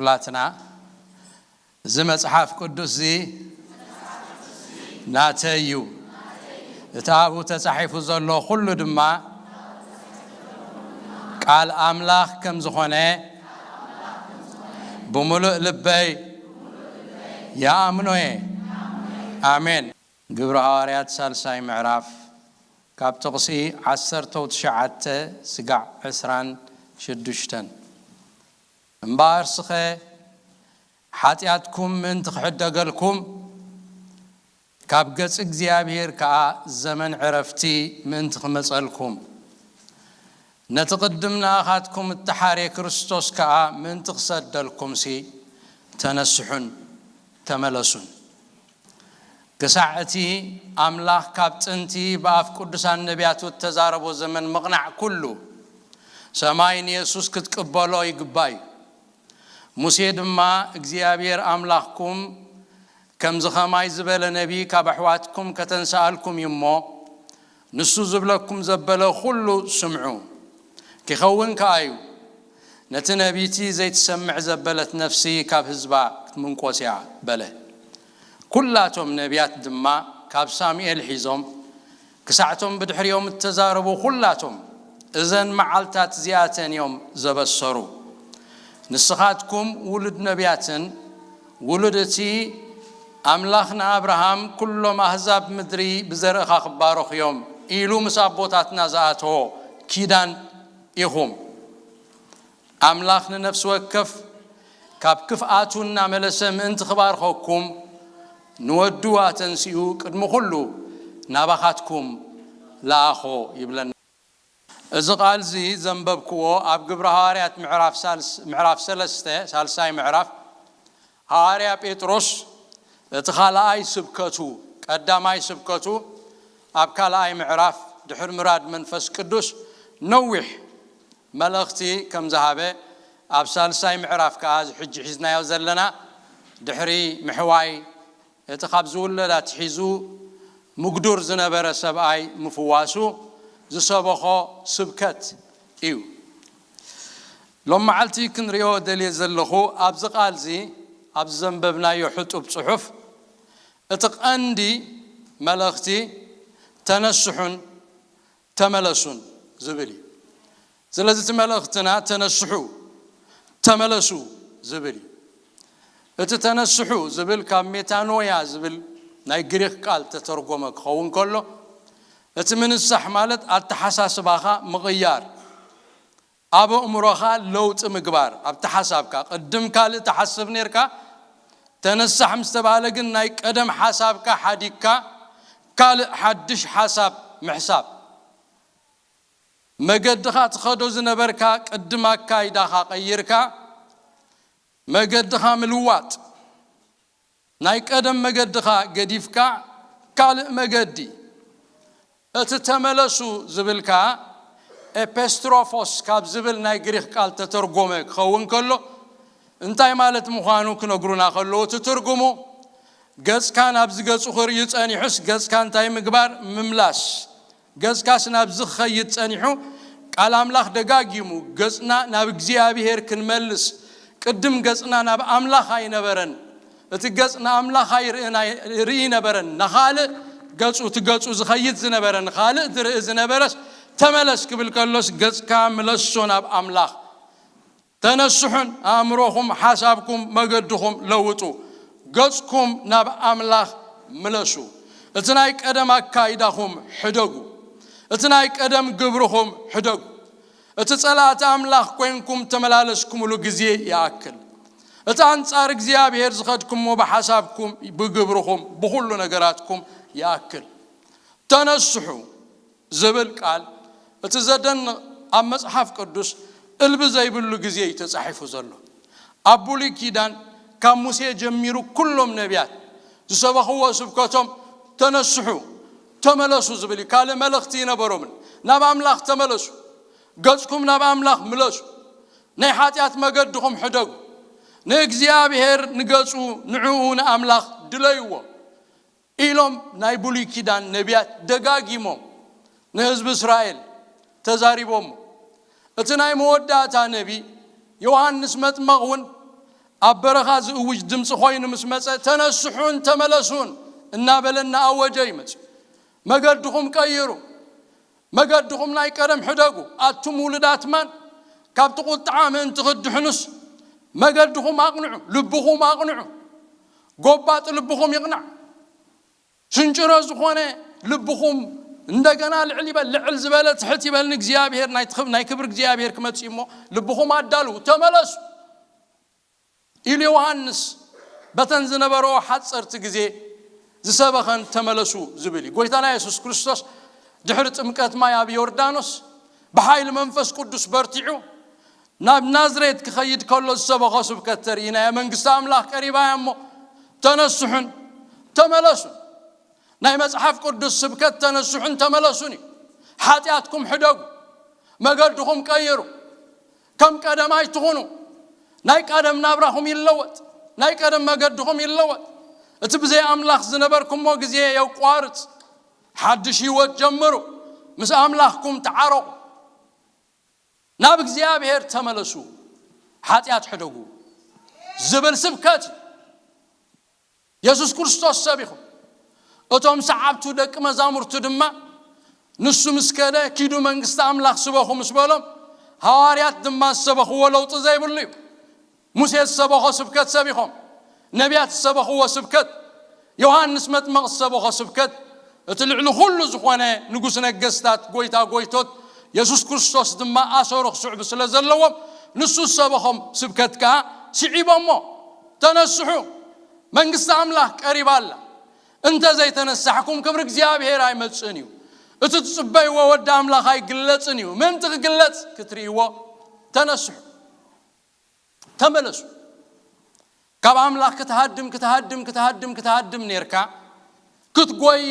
ኩላትና እዚ መጽሓፍ ቅዱስ እዚ ናተይ እዩ። እቲ ኣብኡ ተጻሒፉ ዘሎ ኩሉ ድማ ቃል ኣምላኽ ከም ዝኾነ ብምሉእ ልበይ ይኣምኖ እየ። ኣሜን። ግብሪ ሃዋርያት ሳልሳይ ምዕራፍ ካብ ጥቕሲ ዓሰርተው ትሽዓተ ስጋዕ ዕስራን ሽዱሽተን። እምበኣርስኸ ሓጢኣትኩም ምእንቲ ክሕደገልኩም ካብ ገጽ እግዚኣብሔር ከኣ ዘመን ዕረፍቲ ምእንቲ ክመጸልኩም ነቲ ቅድም ንኣኻትኩም እተሓርየ ክርስቶስ ከኣ ምእንቲ ክሰደልኩምሲ ተነስሑን ተመለሱን። ክሳዕ እቲ ኣምላኽ ካብ ጥንቲ ብኣፍ ቅዱሳን ነቢያቱ እተዛረቦ ዘመን ምቕናዕ ኩሉ፣ ሰማይ ንየሱስ ክትቅበሎ ይግባእ እዩ። ሙሴ ድማ እግዚኣብሔር ኣምላኽኩም ከምዚ ኸማይ ዝበለ ነቢ ካብ ኣሕዋትኩም ከተንስኣልኩም እዩ እሞ፣ ንሱ ዝብለኩም ዘበለ ኹሉ ስምዑ። ኪኸውን ከኣ እዩ፣ ነቲ ነቢቲ ዘይትሰምዕ ዘበለት ነፍሲ ካብ ህዝባ ክትምንቆስ እያ በለ። ኩላቶም ነቢያት ድማ ካብ ሳሙኤል ሒዞም ክሳዕቶም ብድሕሪኦም እተዛረቡ ኩላቶም እዘን መዓልታት እዚኣተን እዮም ዘበሰሩ። ንስኻትኩም ውሉድ ነቢያትን ውሉድ እቲ ኣምላኽ ንኣብርሃም ኩሎም ኣህዛብ ምድሪ ብዘርእኻ ክባረኹ እዮም ኢሉ ምስ ኣቦታትና ዝኣተዎ ኪዳን ኢኹም። ኣምላኽ ንነፍሲ ወከፍ ካብ ክፍኣቱ እናመለሰ ምእንቲ ክባርኸኩም ንወዱ ኣተንሲኡ ቅድሚ ኩሉ ናባኻትኩም ለኣኾ ይብለና። እዚ ቃል እዚ ዘንበብክዎ ኣብ ግብሪ ሃዋርያት ምዕራፍ ሳልስ-፣ ምዕራፍ ሰለስተ፣ ሳልሳይ ምዕራፍ፣ ሃዋርያ ጴጥሮስ እቲ ካልኣይ ስብከቱ፣ ቀዳማይ ስብከቱ ኣብ ካልኣይ ምዕራፍ ድሕሪ ምራድ መንፈስ ቅዱስ ነዊሕ መልእኽቲ ከም ዝሃበ ኣብ ሳልሳይ ምዕራፍ ከኣ እዚ ሕጂ ሒዝናዮ ዘለና ድሕሪ ምሕዋይ እቲ ካብ ዝውለድ ኣትሒዙ ምጉዱር ዝነበረ ሰብኣይ ምፍዋሱ ዝሰበኾ ስብከት እዩ። ሎም መዓልቲ ክንሪኦ ደልየ ዘለኹ ኣብዚ ቃል እዚ፣ ኣብዚ ዘንበብናዮ ሕጡብ ጽሑፍ፣ እቲ ቀንዲ መልእኽቲ ተነስሑን ተመለሱን ዝብል እዩ። ስለዚ እቲ መልእኽትና ተነስሑ፣ ተመለሱ ዝብል እዩ። እቲ ተነስሑ ዝብል ካብ ሜታኖያ ዝብል ናይ ግሪኽ ቃል ተተርጎመ ክኸውን ከሎ፣ እቲ ምንሳሕ ማለት ኣተሓሳስባኻ ምቕያር፣ ኣብ ኣእምሮኻ ለውጢ ምግባር፣ ኣብቲ ሓሳብካ ቅድም ካልእ ትሓስብ ኔርካ፣ ተነሳሕ ምስ ተባህለ ግን ናይ ቀደም ሓሳብካ ሓዲግካ ካልእ ሓድሽ ሓሳብ ምሕሳብ፣ መገድኻ ትኸዶ ዝነበርካ ቅድም ኣካይዳኻ ቀይርካ መገድኻ ምልዋጥ፣ ናይ ቀደም መገድኻ ገዲፍካ ካልእ መገዲ። እቲ ተመለሱ ዝብል ከኣ ኤፔስትሮፎስ ካብ ዝብል ናይ ግሪኽ ቃል ተተርጎመ ክኸውን ከሎ፣ እንታይ ማለት ምዃኑ ክነግሩና ከለዉ፣ እቲ ትርጉሙ፣ ገጽካ ናብዚ ገጹ ክርኢ ጸኒሑስ፣ ገጽካ እንታይ ምግባር? ምምላስ። ገጽካስ ናብዚ ክኸይድ ጸኒሑ፣ ቃል ኣምላኽ ደጋጊሙ፣ ገጽና ናብ እግዚኣብሄር ክንመልስ፣ ቅድም ገጽና ናብ ኣምላኽ ኣይነበረን። እቲ ገጽ ንኣምላኽ ኣይርእን ኣይ-፣ ርኢ ነበረን። ንኻልእ ገጹ፣ እቲ ገጹ ዝኸይድ ዝነበረ፣ ንኻልእ ዝርኢ ዝነበረስ፣ ተመለስ ክብል ከሎስ፣ ገጽካ ምለሶ ናብ ኣምላኽ። ተነስሑን ኣእምሮኹም፣ ሓሳብኩም፣ መገድኹም ለውጡ። ገጽኩም ናብ ኣምላኽ ምለሱ። እቲ ናይ ቀደም ኣካይዳኹም ሕደጉ። እቲ ናይ ቀደም ግብርኹም ሕደጉ። እቲ ጸላእቲ ኣምላኽ ኮይንኩም ተመላለስኩምሉ ግዜ ይኣክል። እቲ ኣንጻር እግዚኣብሔር ዝኸድኩሞ ብሓሳብኩም፣ ብግብርኹም፣ ብኹሉ ነገራትኩም ይኣክል። ተነስሑ ዝብል ቃል፣ እቲ ዘደንቕ፣ ኣብ መጽሓፍ ቅዱስ እልቢ ዘይብሉ ግዜ እዩ ተጻሒፉ ዘሎ። ኣብ ብሉይ ኪዳን ካብ ሙሴ ጀሚሩ ኩሎም ነቢያት ዝሰበኽዎ ስብከቶም ተነስሑ፣ ተመለሱ ዝብል እዩ። ካልእ መልእኽቲ ይነበሮምን። ናብ ኣምላኽ ተመለሱ፣ ገጽኩም ናብ ኣምላኽ ምለሱ፣ ናይ ሓጢኣት መገድኹም ሕደጉ፣ ንእግዚኣብሔር ንገጹ፣ ንዕኡ ንኣምላኽ ድለይዎ ኢሎም ናይ ብሉይ ኪዳን ነቢያት ደጋጊሞም ንህዝቢ እስራኤል ተዛሪቦሞ። እቲ ናይ መወዳእታ ነቢ ዮሃንስ መጥመቕ እውን ኣብ በረኻ ዝእውጅ ድምፂ ኮይኑ ምስ መፀ፣ "ተነስሑን ተመለሱን" እናበለ እናኣወጀ ይመፅእ። "መገድኹም ቀይሩ፣ መገድኹም ናይ ቀደም ሕደጉ፣ ኣቱም ውሉዳት ማን፣ ካብቲ ቁጥዓ ምእንቲ ክትድሕኑስ መገድኹም ኣቕንዑ፣ ልብኹም ኣቕንዑ፣ ጎባጥ ልብኹም ይቕናዕ፣ ሽንጭሮ ዝኾነ ልብኹም እንደገና ልዕል ይበል፣ ልዕል ዝበለ ትሕት ይበል፣ ንእግዚኣብሔር ናይ ትኽብ-፣ ናይ ክብሪ እግዚኣብሔር ክመጽእ እሞ ልብኹም ኣዳልዉ፣ ተመለሱ" ኢሉ ዮሃንስ በተን ዝነበረኦ ሓጸርቲ ግዜ ዝሰበኸን "ተመለሱ" ዝብል እዩ። ጎይታና የሱስ ክርስቶስ ድሕሪ ጥምቀት ማይ ኣብ ዮርዳኖስ ብሓይሊ መንፈስ ቅዱስ በርቲዑ ናብ ናዝሬት ክኸይድ ከሎ ዝሰበኾ ስብከት ተርኢ፣ "ናይ መንግስቲ ኣምላኽ ቀሪባ እያ እሞ ተነስሑን ተመለሱን።" ናይ መጽሓፍ ቅዱስ ስብከት "ተነስሑን ተመለሱን" እዩ። ሓጢኣትኩም ሕደጉ፣ መገድኹም ቀይሩ፣ ከም ቀደም ኣይትኹኑ። ናይ ቀደም ናብራኹም ይለወጥ፣ ናይ ቀደም መገድኹም ይለወጥ። እቲ ብዘይ ኣምላኽ ዝነበርኩሞ ግዜ የቋርጽ። ሓድሽ ህይወት ጀምሩ፣ ምስ ኣምላኽኩም ተዓረቑ። ናብ እግዚኣብሔር ተመለሱ፣ ሓጢኣት ሕደጉ ዝብል ስብከት እዩ። የሱስ ክርስቶስ ሰቢኹ፣ እቶም ሰዓብቱ ደቂ መዛሙርቱ ድማ፣ ንሱ ምስ ከደ፣ "ኪዱ መንግስቲ ኣምላኽ ስበኹ" ምስ በሎም፣ ሃዋርያት ድማ ዝሰበኽዎ ለውጢ ዘይብሉ እዩ። ሙሴ ዝሰበኾ ስብከት ሰቢኾም፣ ነቢያት ዝሰበኽዎ ስብከት፣ ዮሃንስ መጥመቕ ዝሰበኾ ስብከት፣ እቲ ልዕሊ ኩሉ ዝኾነ ንጉስ ነገስታት፣ ጎይታ ጎይቶት፣ የሱስ ክርስቶስ ድማ ኣሰሩ ክስዕቡ ስለ ዘለዎም፣ ንሱ ዝሰበኾም ስብከት ከኣ ስዒቦሞ፣ "ተነስሑ፣ መንግስቲ ኣምላኽ ቀሪባ ኣላ። እንተ ዘይተነሳሕኩም ክብሪ እግዚኣብሔር ኣይመጽእን እዩ። እቲ ትጽበይዎ ወዲ ኣምላኽ ኣይግለጽን እዩ። ምእንቲ ክግለጽ ክትርእይዎ ተነስሑ፣ ተመለሱ።" ካብ ኣምላኽ ክትሃድም፣ ክትሃድም፣ ክትሃድም፣ ክትሃድም ኔርካ፣ ክትጎይ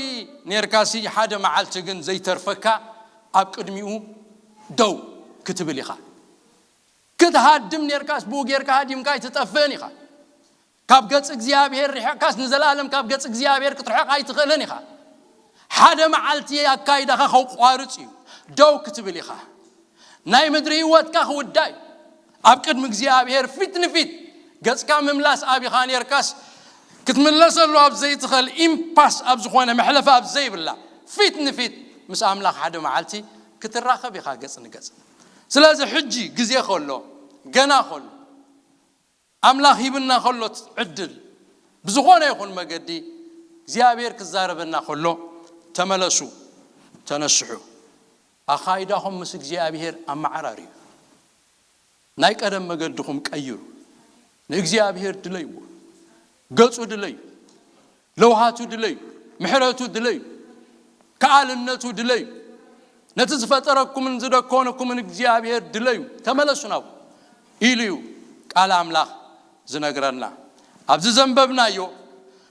ኔርካ ሲ፣ ሓደ መዓልቲ ግን ዘይተርፈካ፣ ኣብ ቅድሚኡ ደው ክትብል ኢኻ። ክትሃድም ኔርካስ ብኡ ጌርካ ሃዲምካ ኣይትጠፍእን ኢኻ። ካብ ገጽ እግዚኣብሔር ርሒቕካስ ንዘለኣለም ካብ ገጽ እግዚኣብሔር ክትርሕቕ ኣይትኽእልን ኢኻ። ሓደ መዓልቲ ኣካይዳኻ ከቋርጽ እዩ። ደው ክትብል ኢኻ። ናይ ምድሪ ህይወትካ ክውዳእ እዩ። ኣብ ቅድሚ እግዚኣብሔር ፊት ንፊት ገጽካ ምምላስ ኣቢኻ ኔርካስ፣ ክትምለሰሉ ኣብ ዘይትኽእል፣ ኢምፓስ ኣብ ዝኾነ፣ መሕለፊ ኣብ ዘይብላ፣ ፊት ንፊት ምስ ኣምላኽ ሓደ መዓልቲ ክትራኸብ ኢኻ ገጽ ንገጽ። ስለዚ ሕጂ ግዜ ከሎ፣ ገና ከሎ፣ ኣምላኽ ሂብና ከሎ ዕድል፣ ብዝኾነ ይኹን መገዲ እግዚኣብሔር ክዛረበና ከሎ፣ "ተመለሱ፣ ተነስሑ፣ ኣኻይዳኹም ምስ እግዚኣብሔር ኣመዓራርዩ፣ ናይ ቀደም መገድኹም ቀይሩ፣ ንእግዚኣብሔር ድለይዎ፣ ገጹ ድለዩ፣ ለውሃቱ ድለዩ፣ ምሕረቱ ድለዩ፣ ከኣልነቱ ድለዩ፣ ነቲ ዝፈጠረኩምን ዝደኮነኩምን እግዚኣብሔር ድለዩ፣ ተመለሱ ናብኡ" ኢሉ እዩ ቃል ኣምላኽ ዝነግረና። ኣብዚ ዘንበብናዮ፣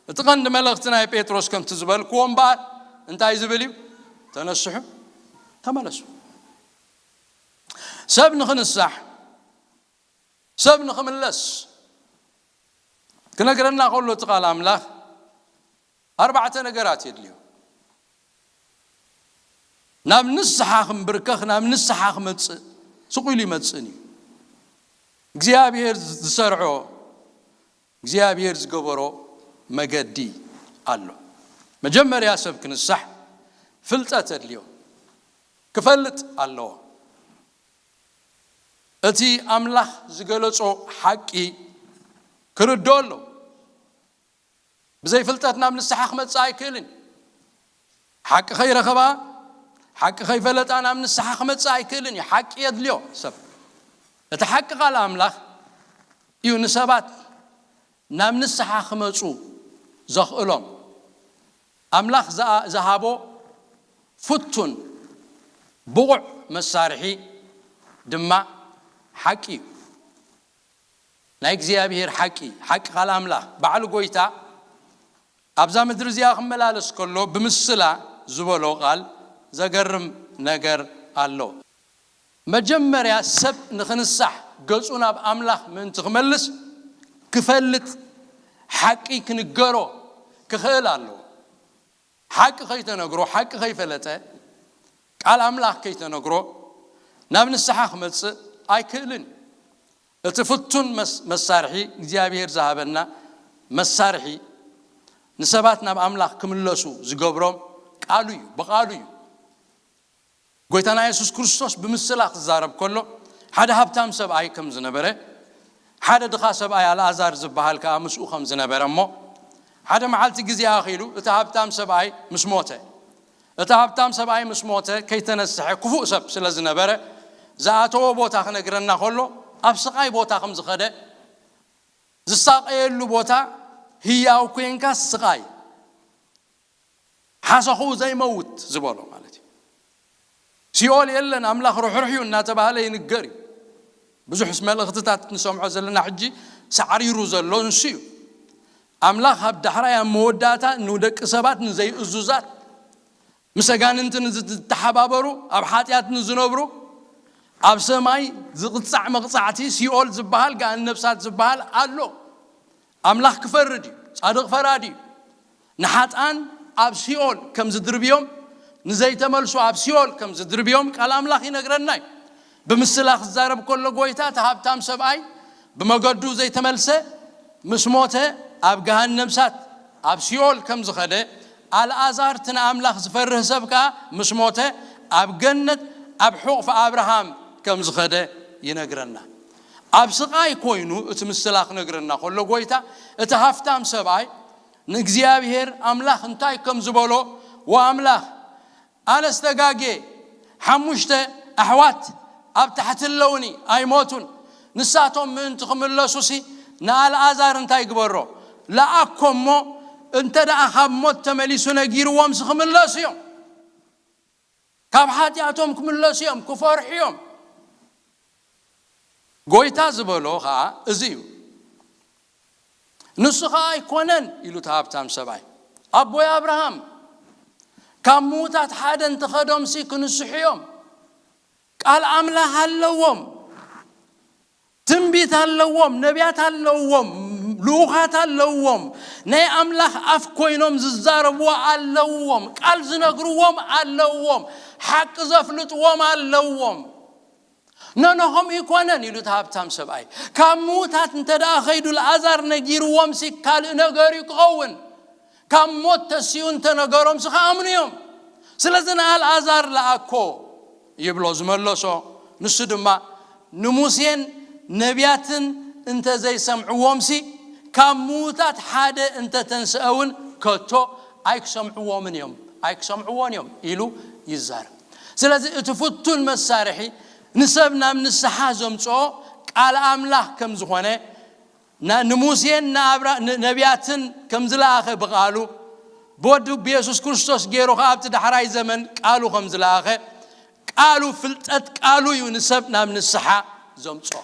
እቲ ቀንዲ መልእኽቲ ናይ ጴጥሮስ ከምቲ ዝበልክዎ እምበኣር እንታይ ዝብል እዩ? "ተነስሑ፣ ተመለሱ።" ሰብ ንኽንሳሕ፣ ሰብ ንኽምለስ ክነግረና ከሎ እቲ ቃል ኣምላኽ ኣርባዕተ ነገራት የድልዮ። ናብ ንስሓ ክምብርከኽ፣ ናብ ንስሓ ክመጽእ ስቕ ኢሉ ይመጽእን እዩ። እግዚኣብሔር ዝሰርዖ፣ እግዚኣብሔር ዝገበሮ መገዲ ኣሎ። መጀመርያ ሰብ ክንሳሕ ፍልጠት የድልዮ፣ ክፈልጥ ኣለዎ። እቲ ኣምላኽ ዝገለጾ ሓቂ ክርድኦ ኣለዎ። ብዘይ ፍልጠት ናብ ንስሓ ክመጽእ ኣይክእልን። ሓቂ ከይረኸባ፣ ሓቂ ከይፈለጣ ናብ ንስሓ ክመጽእ ኣይክእልን እዩ። ሓቂ የድልዮ ሰብ። እቲ ሓቂ ቃል ኣምላኽ እዩ ንሰባት ናብ ንስሓ ክመጹ ዘኽእሎም። ኣምላኽ ዝኣ-፣ ዝሃቦ ፍቱን ብቑዕ መሳርሒ ድማ ሓቂ እዩ። ናይ እግዚኣብሔር ሓቂ፣ ሓቂ ቃል ኣምላኽ፣ ባዕሉ ጎይታ ኣብዛ ምድሪ እዚኣ ክመላለስ ከሎ ብምስላ ዝበሎ ቃል ዘገርም ነገር ኣሎ። መጀመርያ ሰብ ንኽንሳሕ ገጹ ናብ ኣምላኽ ምእንቲ ክመልስ ክፈልጥ፣ ሓቂ ክንገሮ ክኽእል ኣለዎ። ሓቂ ከይተነግሮ፣ ሓቂ ከይፈለጠ፣ ቃል ኣምላኽ ከይተነግሮ ናብ ንስሓ ክመጽእ ኣይክእልን። እቲ ፍቱን መስ- መሳርሒ እግዚኣብሔር ዝሃበና መሳርሒ ንሰባት ናብ ኣምላኽ ክምለሱ ዝገብሮም ቃሉ እዩ፣ ብቓሉ እዩ። ጎይታና የሱስ ክርስቶስ ብምስላ ክዛረብ ከሎ ሓደ ሃብታም ሰብኣይ ከም ዝነበረ፣ ሓደ ድኻ ሰብኣይ ኣልኣዛር ዝበሃል ከኣ ምስኡ ከም ዝነበረ እሞ፣ ሓደ መዓልቲ ግዜ ኣኺሉ እቲ ሃብታም ሰብኣይ ምስ ሞተ፣ እቲ ሃብታም ሰብኣይ ምስ ሞተ ከይተነስሐ ክፉእ ሰብ ስለ ዝነበረ ዝኣተዎ ቦታ ክነግረና ከሎ፣ ኣብ ስቓይ ቦታ ከም ዝኸደ፣ ዝሳቐየሉ ቦታ ህያው ኮንካ ስቓይ ሓሰኹ ዘይመውት ዝበሎ ማለት እዩ። ሲኦል የለን፣ ኣምላኽ ርሕሩሕ እዩ እናተባህለ ይንገር እዩ። ብዙሕ መልእኽትታት ንሰምዖ ዘለና ሕጂ ሳዕሪሩ ዘሎ ንሱ እዩ። ኣምላኽ ኣብ ዳሕራይ ኣብ መወዳእታ ንደቂ ሰባት ንዘይእዙዛት ምስ ኣጋንንቲ ንዝተሓባበሩ ኣብ ሓጢኣት ንዝነብሩ ኣብ ሰማይ ዝቕጻዕ መቕጻዕቲ ሲኦል ዝበሃል ጋን ነብሳት ዝበሃል ኣሎ። ኣምላኽ ክፈርድ እዩ። ጻድቕ ፈራዲ እዩ። ንሓጣን ኣብ ሲኦል ከም ዝድርብዮም ንዘይተመልሱ ኣብ ሲኦል ከም ዝድርብዮም ቃል ኣምላኽ ይነግረና እዩ። ብምስላ ክዛረብ ከሎ ጎይታ እቲ ሃብታም ሰብኣይ ብመገዱ ዘይተመልሰ ምስ ሞተ ኣብ ገሃነም እሳት ኣብ ሲኦል ከም ዝኸደ ኣልኣዛር እቲ ንኣምላኽ ዝፈርህ ሰብ ከኣ ምስ ሞተ ኣብ ገነት ኣብ ሕቑፊ ኣብርሃም ከም ዝኸደ ይነግረና። ኣብ ስቓይ ኮይኑ እቲ ምስላ ክነግረና ከሎ ጎይታ እቲ ሃፍታም ሰብኣይ ንእግዚኣብሔር ኣምላኽ እንታይ ከም ዝበሎ፣ ወኣምላኽ ኣነስ ተጋጌ ሓሙሽተ ኣሕዋት ኣብ ታሕቲ ኣለውኒ ኣይሞቱን። ንሳቶም ምእንቲ ክምለሱሲ ንኣልኣዛር እንታይ ግበሮ? ለኣኮ እሞ እንተ ደኣ ካብ ሞት ተመሊሱ ነጊርዎም ክምለሱ እዮም። ካብ ሓጢኣቶም ክምለሱ እዮም፣ ክፈርሑ እዮም። ጎይታ ዝበሎ ኸዓ እዚ እዩ። ንሱ ኸዓ ኣይኮነን ኢሉ እቲ ሃብታም ሰብኣይ ኣቦይ ኣብርሃም ካብ ምዉታት ሓደ እንተኸዶምሲ ክንስሑ እዮም። ቃል ኣምላኽ ኣለዎም። ትንቢት ኣለዎም፣ ነቢያት ኣለዎም፣ ልኡኻት ኣለዎም፣ ናይ ኣምላኽ ኣፍ ኮይኖም ዝዛረብዎ ኣለዎም፣ ቃል ዝነግርዎም ኣለዎም፣ ሓቂ ዘፍልጥዎም ኣለዎም። ነኖኸም ይኮነን ኢሉ እቲ ሃብታም ሰብኣይ ካብ ምዉታት እንተ ደኣ ኸይዱ ለኣዛር ነጊርዎም ሲ ካልእ ነገር እዩ ክኸውን። ካብ ሞት ተሲኡ እንተነገሮም ሲ ክኣምኑ እዮም። ስለዚ ንኣልኣዛር ለኣኮ ይብሎ ዝመለሶ። ንሱ ድማ ንሙሴን ነቢያትን እንተ ዘይሰምዕዎም ሲ ካብ ምዉታት ሓደ እንተ ተንስአ እውን ከቶ ኣይክሰምዕዎምን እዮም ኣይክሰምዕዎን እዮም ኢሉ ይዛረብ። ስለዚ እቲ ፍቱን መሳርሒ ንሰብ ናብ ንስሓ ዘምፅኦ ቃል ኣምላኽ ከም ዝኾነ ንሙሴን ንነቢያትን ከም ዝለኣኸ ብቓሉ ብወዱ ብየሱስ ክርስቶስ ገይሩ ከኣ ኣብቲ ዳሕራይ ዘመን ቃሉ ከም ዝለኣኸ ቃሉ ፍልጠት ቃሉ እዩ ንሰብ ናብ ንስሓ ዘምፅኦ።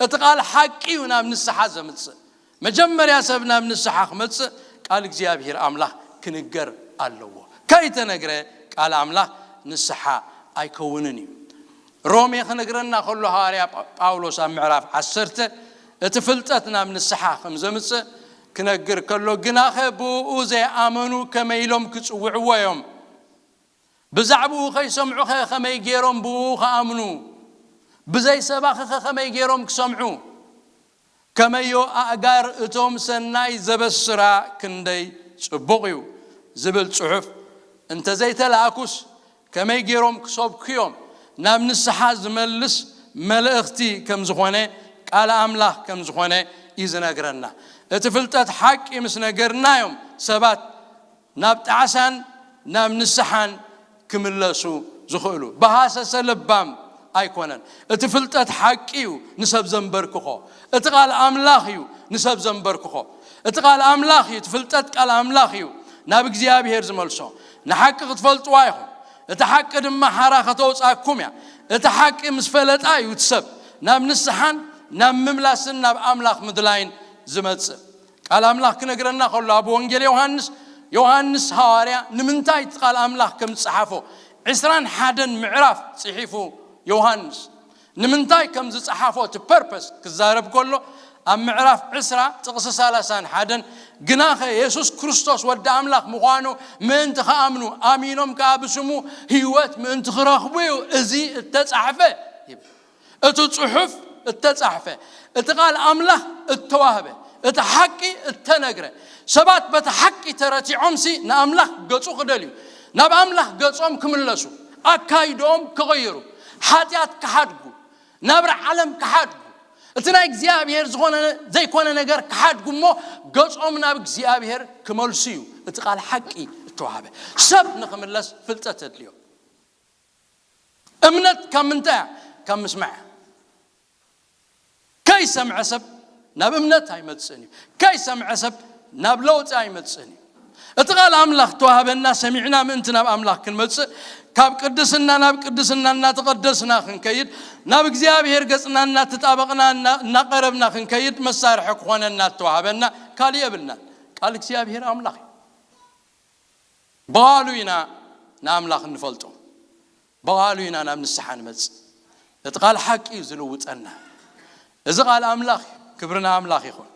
እቲ ቃል ሓቂ እዩ ናብ ንስሓ ዘምፅእ። መጀመርያ ሰብ ናብ ንስሓ ክመፅእ ቃል እግዚኣብሔር ኣምላኽ ክንገር ኣለዎ። ከይተነግረ ቃል ኣምላኽ ንስሓ ኣይከውንን እዩ። ሮሜ ክነግረና ከሎ ሃዋርያ ጳውሎስ ኣብ ምዕራፍ ዓሰርተ እቲ ፍልጠት ናብ ንስሓ ከም ዘምፅእ ክነግር ከሎ፣ ግናኸ ብእኡ ዘይኣመኑ ከመይ ኢሎም ክፅውዕዎ እዮም? ብዛዕባኡ ከይሰምዑኸ ከመይ ገይሮም ብኡ ክኣምኑ? ብዘይ ሰባኺኸ ከመይ ገይሮም ክሰምዑ? ከመዮ ኣእጋር እቶም ሰናይ ዘበስራ ክንደይ ጽቡቕ እዩ ዝብል ጽሑፍ እንተዘይተላእኩስ ከመይ ገይሮም ክሰብኩ እዮም? ናብ ንስሓ ዝመልስ መልእኽቲ ከም ዝኾነ ቃል ኣምላኽ ከም ዝኾነ እዩ ዝነግረና። እቲ ፍልጠት ሓቂ ምስ ነገርናዮም ሰባት ናብ ጣዕሳን ናብ ንስሓን ክምለሱ ዝኽእሉ። ብሃሰሰ ለባም ኣይኮነን። እቲ ፍልጠት ሓቂ እዩ ንሰብ ዘንበርክኾ። እቲ ቃል ኣምላኽ እዩ ንሰብ ዘንበርክኾ። እቲ ቃል ኣምላኽ እዩ፣ እቲ ፍልጠት ቃል ኣምላኽ እዩ ናብ እግዚኣብሔር ዝመልሶ። ንሓቂ ክትፈልጥዋ ኢኹም፣ እቲ ሓቂ ድማ ሓራ ከተውፅኣኩም እያ። እቲ ሓቂ ምስ ፈለጣ እዩ እቲ ሰብ ናብ ንስሓን ናብ ምምላስን ናብ ኣምላኽ ምድላይን ዝመፅእ። ቃል ኣምላኽ ክነግረና ከሎ ኣብ ወንጌል ዮሃንስ፣ ዮሃንስ ሃዋርያ ንምንታይ እቲ ቃል ኣምላኽ ከም ዝጸሓፎ ዕስራን ሓደን ምዕራፍ ጽሒፉ ዮሃንስ ንምንታይ ከም ዝጸሓፎ እቲ ፐርፐስ ክዛረብ ከሎ ኣብ ምዕራፍ ዕስራ ጥቕሲ ሰላሳን ሓደን ግናኸ የሱስ ክርስቶስ ወዲ ኣምላኽ ምዃኑ ምእንቲ ክኣምኑ ኣሚኖም ከኣ ብስሙ ህይወት ምእንቲ ክረኽቡ እዩ እዚ እተጻሕፈ ይብል። እቲ ጽሑፍ እተጻሕፈ፣ እቲ ቃል ኣምላኽ እተዋህበ፣ እቲ ሓቂ እተነግረ፣ ሰባት በቲ ሓቂ ተረቲዖምሲ ንኣምላኽ ገጹ ክደልዩ፣ ናብ ኣምላኽ ገጾም ክምለሱ፣ ኣካይዶም ክቕይሩ፣ ሓጢኣት ክሓድጉ፣ ናብራ ዓለም ክሓድጉ፣ እቲ ናይ እግዚኣብሔር ዝኾነ ዘይኮነ ነገር ክሓድጉ እሞ ገጾም ናብ እግዚኣብሔር ክመልሱ እዩ እቲ ቃል ሓቂ እተዋህበ። ሰብ ንኽምለስ ፍልጠት ተድልዮ። እምነት ካብ ምንታይ እያ? ካብ ምስማዕ እያ። ከይሰምዐ ሰብ ናብ እምነት ኣይመጽእን እዩ። ከይሰምዐ ሰብ ናብ ለውጢ ኣይመጽእን እዩ። እቲ ቃል ኣምላኽ ተዋህበና፣ ሰሚዕና ምእንቲ ናብ ኣምላኽ ክንመጽእ፣ ካብ ቅድስና ናብ ቅድስና እናተቐደስና ክንከይድ፣ ናብ እግዚኣብሔር ገጽና እናተጣበቕና፣ እና-፣ እናቐረብና ክንከይድ መሳርሒ ክኾነና እተዋህበና ካልእ የብልናን። ቃል እግዚኣብሔር ኣምላኽ እዩ። ብቓሉ ኢና ንኣምላኽ እንፈልጦ። ብቓሉ ኢና ናብ ንስሓ ንመጽእ። እቲ ቃል ሓቂ እዩ ዝልውጠና። እዚ ቃል ኣምላኽ እዩ። ክብሪ ንኣምላኽ ይኹን።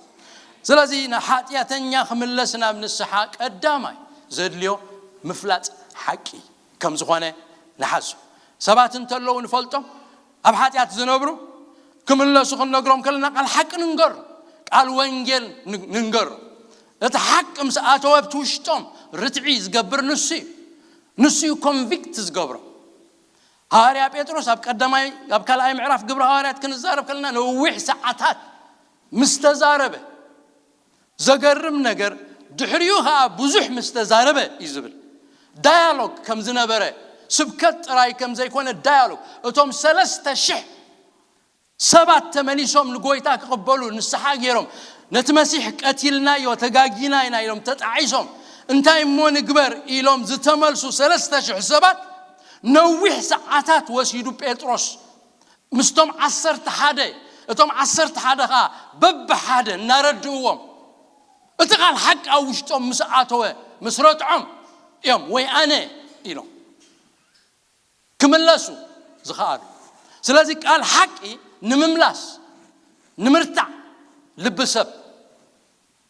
ስለዚ ንሓጢኣተኛ ክምለስ ናብ ንስሓ ቀዳማይ ዘድልዮ ምፍላጥ ሓቂ ከም ዝኾነ ንሓዞ። ሰባት እንተለዉ ንፈልጦም ኣብ ሓጢኣት ዝነብሩ ክምለሱ ክንነግሮም ከለና ቃል ሓቂ ንንገር፣ ቃል ወንጌል ን-፣ ንንገር። እቲ ሓቂ ምስ ኣተወ ኣብቲ ውሽጦም ርትዒ ዝገብር ንሱ እዩ። ንሱ እዩ ኮንቪክት ዝገብሮ። ሃዋርያ ጴጥሮስ ኣብ ቀዳማይ፣ ኣብ ካልኣይ ምዕራፍ ግብሪ ሃዋርያት ክንዛረብ ከለና ነዊሕ ሰዓታት ምስ ተዛረበ፣ ዘገርም ነገር ድሕሪኡ ኸዓ ብዙሕ ምስ ተዛረበ እዩ ዝብል። ዳያሎግ ከም ዝነበረ፣ ስብከት ጥራይ ከም ዘይኮነ ዳያሎግ፣ እቶም ሰለስተ ሽሕ ሰባት ተመሊሶም ንጎይታ ክቕበሉ ንስሓ ገይሮም፣ ነቲ መሲሕ ቀቲልናዮ፣ ተጋጊና ኢና ኢሎም ተጣዒሶም፣ እንታይ እሞ ንግበር ኢሎም ዝተመልሱ ሰለስተ ሽሕ ሰባት ነዊሕ ሰዓታት ወሲዱ ጴጥሮስ ምስቶም ዓሰርተ ሓደ፣ እቶም ዓሰርተ ሓደ ኸዓ በብሓደ እናረድእዎም፣ እቲ ቃል ሓቂ ኣብ ውሽጦም ምስ ኣተወ፣ ምስ ረትዖም እዮም፣ ወይ ኣነ ኢሎም ክምለሱ ዝኸኣሉ። ስለዚ ቃል ሓቂ ንምምላስ፣ ንምርታዕ ልቢ ሰብ፣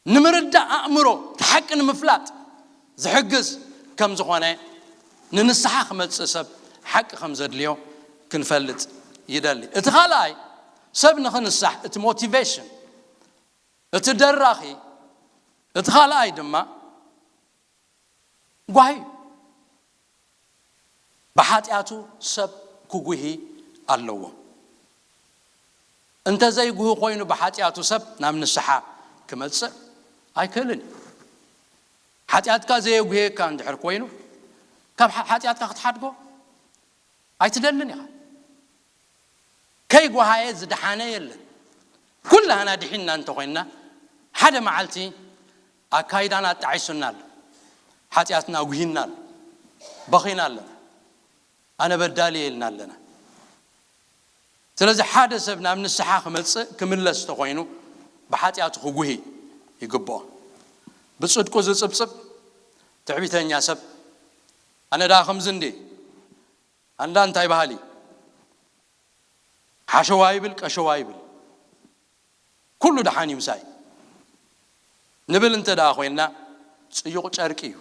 ንምርዳእ ኣእምሮ፣ እቲ ሓቂ ንምፍላጥ ዝሕግዝ ከም ዝኾነ፣ ንንስሓ ክመጽእ ሰብ ሓቂ ከም ዘድልዮ ክንፈልጥ ይደሊ። እቲ ካልኣይ፣ ሰብ ንኽንሳሕ እቲ ሞቲቬሽን፣ እቲ ደራኺ፣ እቲ ካልኣይ ድማ ጓሂ እዩ። ብሓጢኣቱ ሰብ ክጉሂ ኣለዎ። እንተ ዘይጉሂ ኮይኑ ብሓጢኣቱ ሰብ ናብ ንስሓ ክመጽእ ኣይክእልን እዩ። ሓጢኣትካ ዘየጉህየካ እንድሕር ኮይኑ ካብ ሓ-፣ ሓጢኣትካ ክትሓድጎ ኣይትደልን ኢኻ። ከይጓሃየ ዝደሓነ የለን። ኩላህና ድሒንና እንተኾይንና ሓደ መዓልቲ ኣካይዳና ኣጣዒሱና ኣሎ። ሓጢኣትና ጉሂና ኣሎ። በኺና ኣለና። ኣነ በዳሊ እየ ኢልና ኣለና። ስለዚ ሓደ ሰብ ናብ ንስሓ ክመጽእ ክምለስ ተኾይኑ ብሓጢኣቱ ክጉሂ ይግብኦ። ብጽድቁ ዝጽብጽብ ትዕቢተኛ ሰብ ኣነ ደኣ ከምዚ እንዴ ኣንዳ እንታይ በሃሊ ሓሸዋ ይብል፣ ቀሸዋ ይብል፣ ኩሉ ደሓን እዩ ምሳይ ንብል እንተ ደኣ ኮይንና ጽዩቕ ጨርቂ እዩ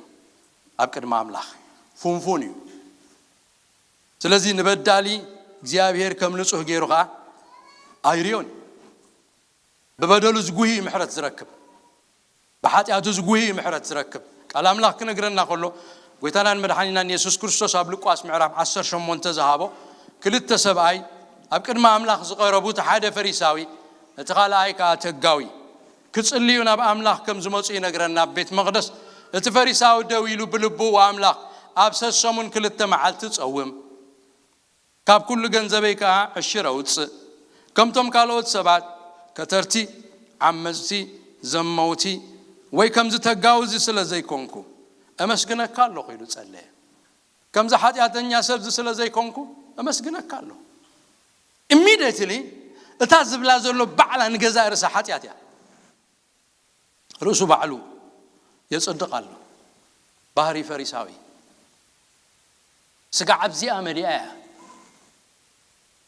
ኣብ ቅድሚ ኣምላኽ፣ ፉንፉን እዩ። ስለዚ ንበዳሊ እግዚኣብሔር ከም ንጹህ ገይሩ ኸኣ ኣይርዮን። ብበደሉ ዝጉሂ እዩ ምሕረት ዝረክብ። ብሓጢኣቱ ዝጉሂ እዩ ምሕረት ዝረክብ። ቃል ኣምላኽ ክነግረና ከሎ፣ ጎይታናን መድሓኒናን የሱስ ክርስቶስ ኣብ ሉቃስ ምዕራፍ ዓሰርተ ሸሞንተ ዝሃቦ፣ ክልተ ሰብኣይ ኣብ ቅድሚ ኣምላኽ ዝቐረቡ፣ እቲ ሓደ ፈሪሳዊ፣ እቲ ካልኣይ ከኣ ተጋዊ፣ ክጽልዩ ናብ ኣምላኽ ከም ዝመጹ ይነግረና። ኣብ ቤት መቕደስ እቲ ፈሪሳዊ ደው ኢሉ ብልቡ፣ "ወኣምላኽ፣ ኣብ ሰሰሙን ክልተ መዓልቲ ጸውም፣ ካብ ኩሉ ገንዘበይ ከኣ ዕሽር ኣውጽእ። ከምቶም ካልኦት ሰባት፣ ከተርቲ፣ ዓመጽቲ፣ ዘመውቲ፣ ወይ ከምዚ ተጋዊ እዚ ስለ ዘይኮንኩ፣ እመስግነካ ኣለኹ" ኢሉ ጸለየ። ከምዚ ሓጢኣተኛ ሰብ እዚ ስለ ዘይኮንኩ፣ እመስግነካ ኣለኹ። ኢሚድየትሊ እታ ዝብላ ዘሎ ባዕላ ንገዛእ ርእሳ ሓጢኣት እያ። ርእሱ ባዕሉ የጽድቕ ኣሎ። ባህሪ ፈሪሳዊ። ስጋዕ ኣብዚኣ መሊኣ እያ።